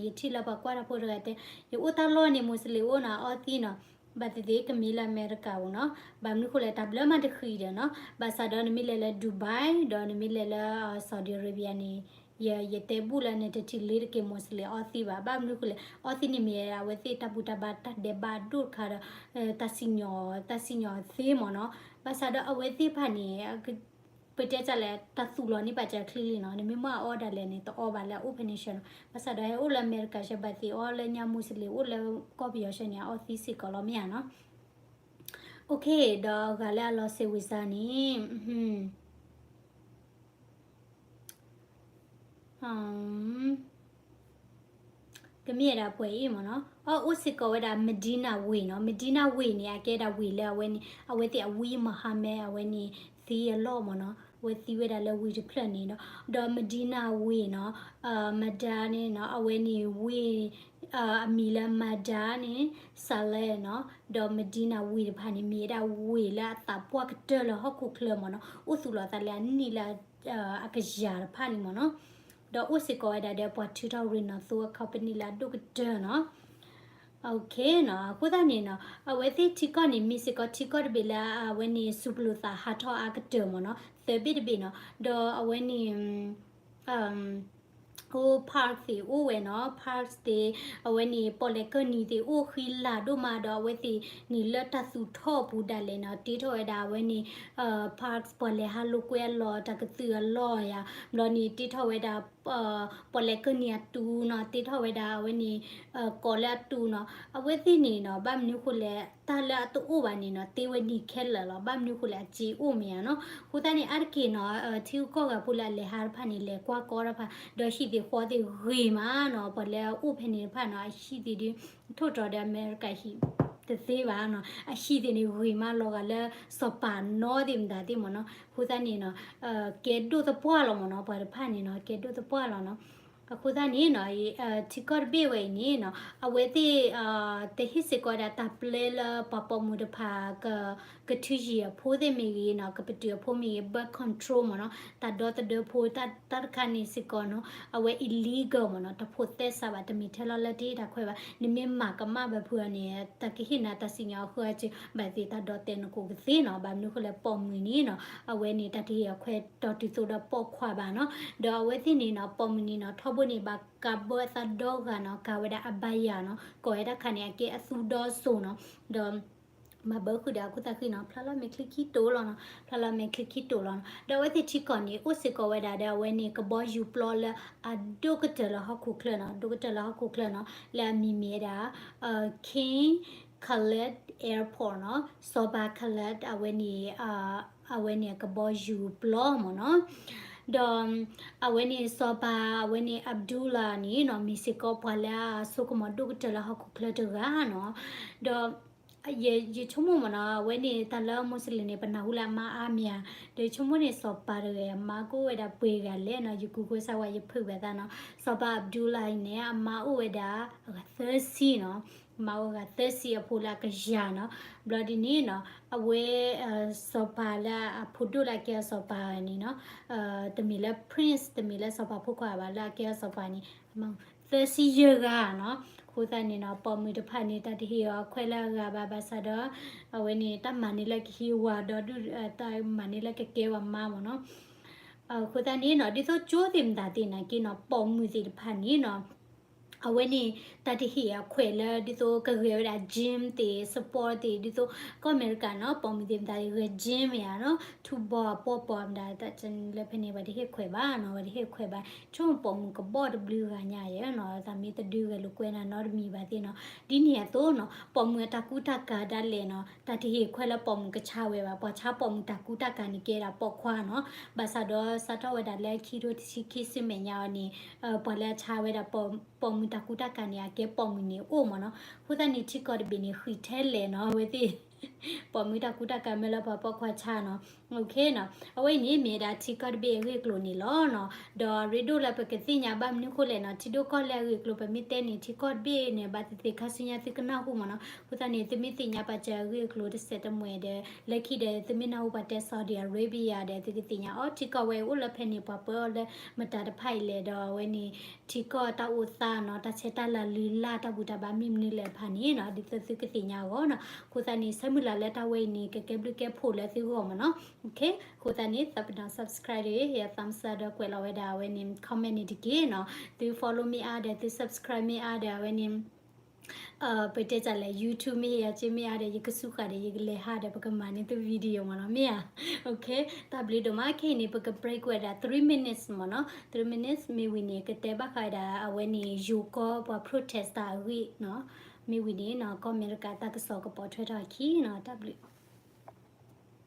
ယထံၣ်လၢပှၤကွၢ်တၢ်ဖိတဂၤတဲ ယအိၣ်တၢ်လီၢ်န့ၣ် မူစလ့ၣ်အိၣ်နီၤ အီသံးနီၤ ဘၣ်သ့ၣ်သ့ၣ်ကမ့ၢ်လၢအမဲရကၤဧိၤနီၤ ဘၣ်မနုၤဃိလဲၣ် တၢ်ဘျၢမးတဃံးဒီးနီၤ ဘၣ်ဆၣ်ဒီးနမ့ၢ်လဲၤလၢ Dubai ဒီးနမ့ၢ်လဲၤလၢ Saudi Arabia န့ၣ် ယ ယတဲဘူၣ်လၢနတထံၣ်လ့တက့ၢ် မူစလ့ၣ်အီသံးဘၣ် ဘၣ်မနုၤဃိလဲၣ် အီသံးန့ၣ်မ့ၢ်အဝဲသ့ၣ်တၢ်ဘူၣ်တၢ်ဘါတၢ်ဒဲးဘးဒိၣ်တခါဒီး တၢ်စံၣ်ညီၣ် တၢ်စံၣ်ညီၣ်သ့မ့ၢ်နီၤ ဘၣ်ဆၣ်ဒီးအဝဲသ့ၣ်တဖၣ်န့ၣ် ပတဲတၢ်လဲၣ် တၢ်သူၣ်လီၤန့ၢ်ပာ်စၢၤချ့လံနီၤ နမ့ၢ်မ့ၢ်အီဒၣ်လဲာ်န့ၣ် တအီဘၣ်လၢအအိၣ်ဖဲန့ၣ်ဆၢနီၤ ဘၣ်ဆၣ်ဒီးဟဲအိၣ်လၢအမဲရကၤဆၢ ဘၣ်သ့ၣ်အီလၢညါမူစလ့ၣ်အိၣ်လၢကီၢ်ပယီၤဆၢန့ၣ် အီသံးစ့ၢ်ကီးလီၤမ့ၢ်ဧါနီၤ OK ဒီးအဂၤလၢအလီၤစဲးဝံၤစါန့ၣ် ကမ့ၢ်ဝဲဒၣ်ပှဲၤအံၤမ့ၢ်နီၤ အအိၣ်စ့ၢ်ကီးဝဲဒၣ် Medina ဝ့ၢ်နီၤ Medina ဝ့ၢ်န့ၣ် အကဲဒၣ်ဝ့ၢ်လၢအဝဲန့ၣ် အဝဲသ့ၣ်အဝံ Muhammad အဝဲန့ၣ် သံအလီၢ်မ့ၢ်နီၤ အဝဲသံဝဲဒၣ်လၢဝ့ၢ်တဖျၢၣ်န့ၣ်ဒီး ဒီး Medina ဝ့ၢ်နီၤ Mada န့ၣ်နီၤ အဝဲန့ၣ်ဝ့ၢ် အမံၤလၢ Mada န့ၣ် Saleh နီၤ ဒီး Medina ဝ့ၢ်တဖၣ်န့ၣ် မ့ၢ်ဝဲဒၣ်ဝ့ၢ်လၢအသးပှၢ်ကတၢၢ်လၢဟီၣ်ခိၣ်ချၢမ့ၢ်နီၤ အိၣ်သူၣ်လီၤသးလၢအနံၣ်လၢ အကယၤတဖၣ်န့ၣ်မ့ၢ်နီၤ ဒီးအိၣ်စ့ၢ်ကီးဝဲဒၣ်ဒီးပှၤထုးထီၣ်ရ့ၣ်နီၣ်သိအ company လၢအဒိၣ်ကတၢၢ်နီၤ OK နီၤ အဃိသတးန့ၣ်နီၤ အဝဲသ့ၣ်ထံကီၢ်န့ၣ် မ့ၢ်စ့ၢ်ကီးထံကီၢ်တဘ့ၣ်လၢအဝဲန့ၣ် စူးပလိာ်သးဟးထီၣ်အါကတၢၢ်မ့ၢ်နီၤ သၢဘ့ၣ်တဘ့ၣ်နီၤ ဒီးအဝဲန့ၣ် အိၣ် park သ့ၣ်အိၣ်ဝဲနီၤ park သ့ၣ် အဝဲန့ၣ် ပီၣ်လဲၣ်ကၢၢ်နံၤသ့ၣ်အိၣ်ဃံလၤဒိၣ်မးဒီး အဝဲသ့ၣ်န့ၣ်လၢတၢ်သူၣ်ထီၣ်အပူၤဒၣ်လဲာ်နီၤ တ့ထီၣ်ဝဲဒၣ်အဝဲန့ၣ် park ပှၤလဲၤဟးလိာ်ကွဲအလီၢ် တၢ်ကသုၣ်အလီၢ်ယၤ ဘျီန့ၣ် တ့ထီၣ်ဝဲဒၣ် ပီၣ်လဲၣ်ကၢၢ်နံၤအတူနီၤ တ့ထီၣ်ဝဲဒၣ်အဝဲန့ၣ် ကိးလၢအတူနီၤ အဝဲသ့ၣ်န့ၣ်နီၤ ဘၣ်မနုၤဃိလဲၣ် တၢ်လၢအတအိၣ်ဘၣ်န့ၣ်နီၤ တ့ဝဲန့ၣ်ခဲလၢာ်လီၤ ဘၣ်မနုၤဃိလဲၣ် အစ့အိၣ်မ့ၢ်ဧါနီၤ အဃိသတးန့ၣ် အါတက့ၢ်နီၤ ထံဂုၤကီၢ်ဂၤဖိလၢအလဲၤဟးတဖၣ်န့ၣ် လဲၤကွၢ်ကီတဖၣ် ဒီးဟံၣ်သ့ၣ်ဃီသ့ၣ်ဂ့ၤမးနီၤ ပှၤလၢအအိၣ်ဖဲန့ၣ်တဖၣ်နီၤ အဟံၣ်သ့ၣ်ဒုး ထိၣ်တြီၤဒီးအမဲရကၤဟံၣ်တသ့ဘၣ်နီၤ အဟံၣ်သ့ၣ်န့ၣ်ဂ့ၤမးလီၤဂာ်လၢ စီၤပၤနီသ့ၣ်မတၤသ့ၣ်မ့ၢ်နီၤ အဃိသတးန့ၣ်နီၤ ကဲဒိၣ်သပှၢ်လီၤမ့ၢ်နီၤ ပှၤတဖၣ်န့ၣ်နီၤ ကဲဒိၣ်သပှၢ်လီၤနီၤ အဃိသတးန့ၣ်နီၤ ထံကီၢ်တဘ့ၣ်ဝဲအံၤန့ၣ်နီၤ အဝဲသ့ၣ် တဟ့ၣ်စ့ၢ်ကီးဝဲဒၣ်တၢ်ပျဲလၢပှၤပိာ်မုၣ်တဖၣ် ကထုးယံၤအဖိသ့ၣ်မ့ၢ်ဂ့ၤနီၤ ကပတုာ်အဖိမ့ၢ်ဂ့ၤ birth control မ့ၢ်နီၤ တၢ်ဒီသဒၢဖိ တၢ်တခါန့ၣ်စ့ၢ်ကီးနီၤ အဝဲ illegal မ့ၢ်နီၤ တဖိးသဲစးဘၣ် တမ့ၢ်ထဲလီၤလၢတဟ့ၣ်တၢ်ခွဲးဘၣ် နမ့ၢ်မၤကမၣ်ဘၣ်ဖုးအီၤန့ၣ် တၢ်ကဟ့ၣ်နၤတၢ်စံၣ်ညီၣ်အဃၢအစၢၤ ဘၣ်သ့ၣ်တၢ်ဒီးတဲနကိးကသ့နီၤ ဘၣ်မနုၤဃိလဲၣ်ပိာ်မုၣ်န့ၣ်နီၤ အဝဲန့ၣ် တၢ်တဟ့ၣ်အခွဲးတီၤတုၤသိးဒီးပိာ်ခွါဘၣ်နီၤ ဒီးအဝဲသ့ၣ်န့ၣ်နီၤ ပိာ်မုၣ်န့ၣ်နီၤ ထီဘိန့ၣ် ဘၣ်ကးဘၢအသးဒီဂၤနီၤ ကးဝဲဒၣ် abaya နီၤ ကိးဝဲဒၣ်တခါန့ၣ် အကဲအသူဒီစိၤနီၤ ဒီး မၤဘၢဃုာ်ဒီးအခိၣ်သးဃံနီၤ ဖျါလီၤမဲာ်ချံခံတိာ်လီၤနီၤ ဖျါလီၤမဲာ်ချံခံတိာ်လီၤနီၤ ဒီးအဝဲသ့ၣ်ထံကီၢ်န့ၣ် အိၣ်စ့ၢ်ကီးဝဲဒၣ်ဒီးအဝဲန့ၣ် ကဘီယူၤပျီလၢအဒိၣ်ကတၢၢ်လၢဟီၣ်ခိၣ်ချၢနီၤ ဒိၣ်ကတၢၢ်လၢဟီၣ်ခိၣ်ချၢနီၤ လၢအမံၤမ့ၢ်ဝဲဒၣ် King Khalid Airport နီၤ စီၤပၤ Khalid အဝဲန့ၣ် အဝဲန့ၣ်အကဘီယူၤပျီမ့ၢ်နီၤ ဒီး အဝဲန့ၣ်စီၤပၤ အဝဲန့ၣ် Abdullah န့ၣ်နီၤ မ့ၢ်စ့ၢ်ကီးပှၤလၢအစိကမီၤဒိၣ်ကတၢၢ်လၢဟီၣ်ခိၣ်ချၢတဂၤနီၤ ဒီး ယ ယဆိကမိၣ်မ့ၢ်နီၤ အဝဲန့ၣ်တၢ်လၢ Muslim န့ၣ် ပနၢ်ဟူလၢအမါအါမ့ၢ်ဧါ, ဒီးယဆိကမိၣ်န့ၣ် စီၤပၤတဂၤ အမါကအိၣ်ဝဲဒၣ်ပှဲၤဂၤလဲၣ်နီၤ, ယ Google စၢ်ဝဲ ယဖုးဘၣ်သးနီၤ, စီၤပၤ Abdullah အံၤန့ၣ် အမါအိၣ်ဝဲဒၣ် အဂၤသၢဆံနီၤ, အမါအိၣ်အဂၤသၢဆံအဖိလၢအကယၤနီၤ, ဘျီဒ်န့ၣ်နီၤ အဝဲ စီၤပၤလၢအဖိဒိၣ်လၢအကဲအစီၤပၤန့ၣ်နီၤ, တမ့ၢ်လၢ Prince တမ့ၢ်လၢစီၤပၤဖိခွါဘၣ် လၢအကဲအစီၤပၤန့ၣ် သၢဆံယဲၢ်ဂၤနီၤ, အဃိသတးန့ၣ်နီၤ ပိာ်မုၣ်တဖၣ်န့ၣ် တၢ်တဟ့ၣ်အီၤအခွဲးလၢအဂၤဘၣ် ဘၣ်ဆၣ်ဒီး အဝဲန့ၣ် တၢ်မၤန့ၢ်လၢကဟံးဝၤဒီး တၢ်မၤန့ၢ်လၢကကဲဝဲမါမ့ၢ်နီၤ, အဃိသတးန့ၣ်နီၤ ဒ်သိးကၠိသ့ၣ်မတၤသ့ၣ်နာ်က့နီၤ ပိာ်မုၣ်သ့ၣ်တဖၣ်န့ၣ်နီၤ အဝဲန့ၣ် တၢ်တဟ့ၣ်အခွဲးလၢဒ်သိးကဂဲၤဝဲဒၣ် gym သ့ၣ် sport သ့ၣ် ဒ်သိးကီၢ်အမဲရကၤနီၤ ပိာ်မုၣ်သ့ၣ်မတၤဂဲၤ gym မ့ၢ်ဧါနီၤ ထူဘီအပီပီမတၤ တၢ်လၢဖဲန့ၣ် ပှၤတဟ့ၣ်ခွဲးဘၣ်နီၤ ပှၤတဟ့ၣ်ခွဲးဘၣ် ဆိပိာ်မုၣ်ကဘီတဘျုးဂၤညါယဲနီၤ သးမ့ၢ်တဒုဂဲၤလိာ်ကွဲနၤနီတမံၤဘၣ်သ့ၣ်နီၤ ဒ်န့ၣ်အသိးနီၤ ပိာ်မုၣ်အတၢ်ကူတၢ်ကၤဒၣ်လဲာ်နီၤ တၢ်တဟ့ၣ်ခွဲးလၢပိာ်မုၣ်ကဆါဝဲဘၣ် ပှၤဆါပိာ်မုၣ်တၢ်ကူတၢ်ကၤန့ၣ်ကဲဒၣ်ပိာ်ခွါနီၤ ဘၣ်ဆၣ်ဒီးစးထီၣ်ဝဲဒၣ်လၢခံထိတဆံခံဆူမဲာ်ညါအီၤန့ၣ် ပှၤလၢအဆါဝဲဒၣ် ပိာ်မုၣ်တၢ်ကူတၢ်ကၤန့ၣ် အကဲပိာ်မုၣ်န့ၣ်အိၣ်မးနီၤ အဃိသတးန့ၣ် ထံကီၢ်တဘ့ၣ်န့ၣ် ဃံးထဲလဲၣ်နီၤ အဝဲသ့ၣ် ပိာ်မုၣ်တၢ်ကူတၢ်ကၤမ့ၢ်လၢပှၤပိာ်ခွါဆါနီၤ OK နီၤ အဝဲအံၤန့ၣ်မ့ၢ်ဒၣ်ထံကီၢ်တဘ့ၣ်အဂ့ၢ်အကျိၤန့ၣ်လီၤနီၤ ဒီးရ့ဒိၣ်လၢပကသ့ၣ်ညါဘၣ်မနုၤဃိလဲၣ်နီၤ ထံဒိၣ်ကီၢ်လဲၢ်အဂ့ၢ်အကျိၤ ပမ့ၢ်တဲန့ၣ် ထံကီၢ်တဘ့ၣ်န့ၣ် ဘၣ်သ့ၣ်သ့ၣ်ခါဆူညါသုကနၢ်ဟူမးနီၤ အဃိသတးန့ၣ် သုမ့ၢ်သ့ၣ်ညါပာ်စၢၤအဂ့ၢ်အကျိၤတစဲးတမှဲၤဒီး လၢခံဒီး သုမ့ၢ်နၢ်ဟူပှၤတဲ Saudi Arabia ဒီး သုကသ့ၣ်ညါအီၤ ထံကီၢ်ဝဲအိၣ်လၢဖဲန့ၣ် ပှၤပၢအီၤလၢမတၤတဖၣ်အံၤလဲၣ် ဒီးအဝဲန့ၣ် ထံကီၢ်တၢ်အိၣ်သးနီၤ တၢ်ဆဲးတၢ်လၤလုၢ်လၢ်တၢ်ဘူၣ်တၢ်ဘါမ့ၢ်မနုၤလဲၣ်တဖၣ်န့ၣ်နီၤ ဒ်သိးသုကသ့ၣ်ညါအဂီၢ်နီၤ အဃိသတးန့ၣ် ဆၢမုၢ်လၢ်လၢတၢ်ဝဲအံၤန့ၣ် ကကဲဘျုးကဲဖှိၣ်လၢသုဂီၢ်မးနီၤ OK အဃိသတးန့ၣ် သးပ့ၤနီၣ် subscribe ဒီး ဟ့ၣ်ယၤ thumbs up ဒီးကွဲးလီၤဝဲဒၣ်အဝဲန့ၣ် comment န့ၣ်တက့ၢ်နီၤ သု follow မ့ၢ်အါဒီး သု subscribe မ့ၢ်အါဒီး အဝဲန့ၣ် ပတဲတၢ်လဲၣ် YouTube မ့ၢ်ဟ့ၣ်ယၤက့မ့ၢ်အါဒီး ယကစူးဃာ်ဒီး ယကလဲၤဟးဒီး ပကမၤန့ၢ်သု video မးနီၤ မ့ၢ်ဧါ OK တၢ်ဘျုးဒိၣ်မး ခဲအံၤန့ၣ် ပက break ဝဲဒၣ် three minutes မးနီၤ three minutes မ့ၢ်ဝံၤန့ၣ် ကတဲဘၣ်ဃးဝဲဒၣ် အဝဲန့ၣ် ယိၤကီၢ်ပှၤ protest တၢ်အဂ့ၢ်နီၤ မ့ၢ်ဝံၤန့ၣ်နီၤ ကီၢ်အမဲရကၤတၢ်ကစီၣ်ကပိာ်ထွဲထီၣ်အခံနီၤ တၢ်ဘျုး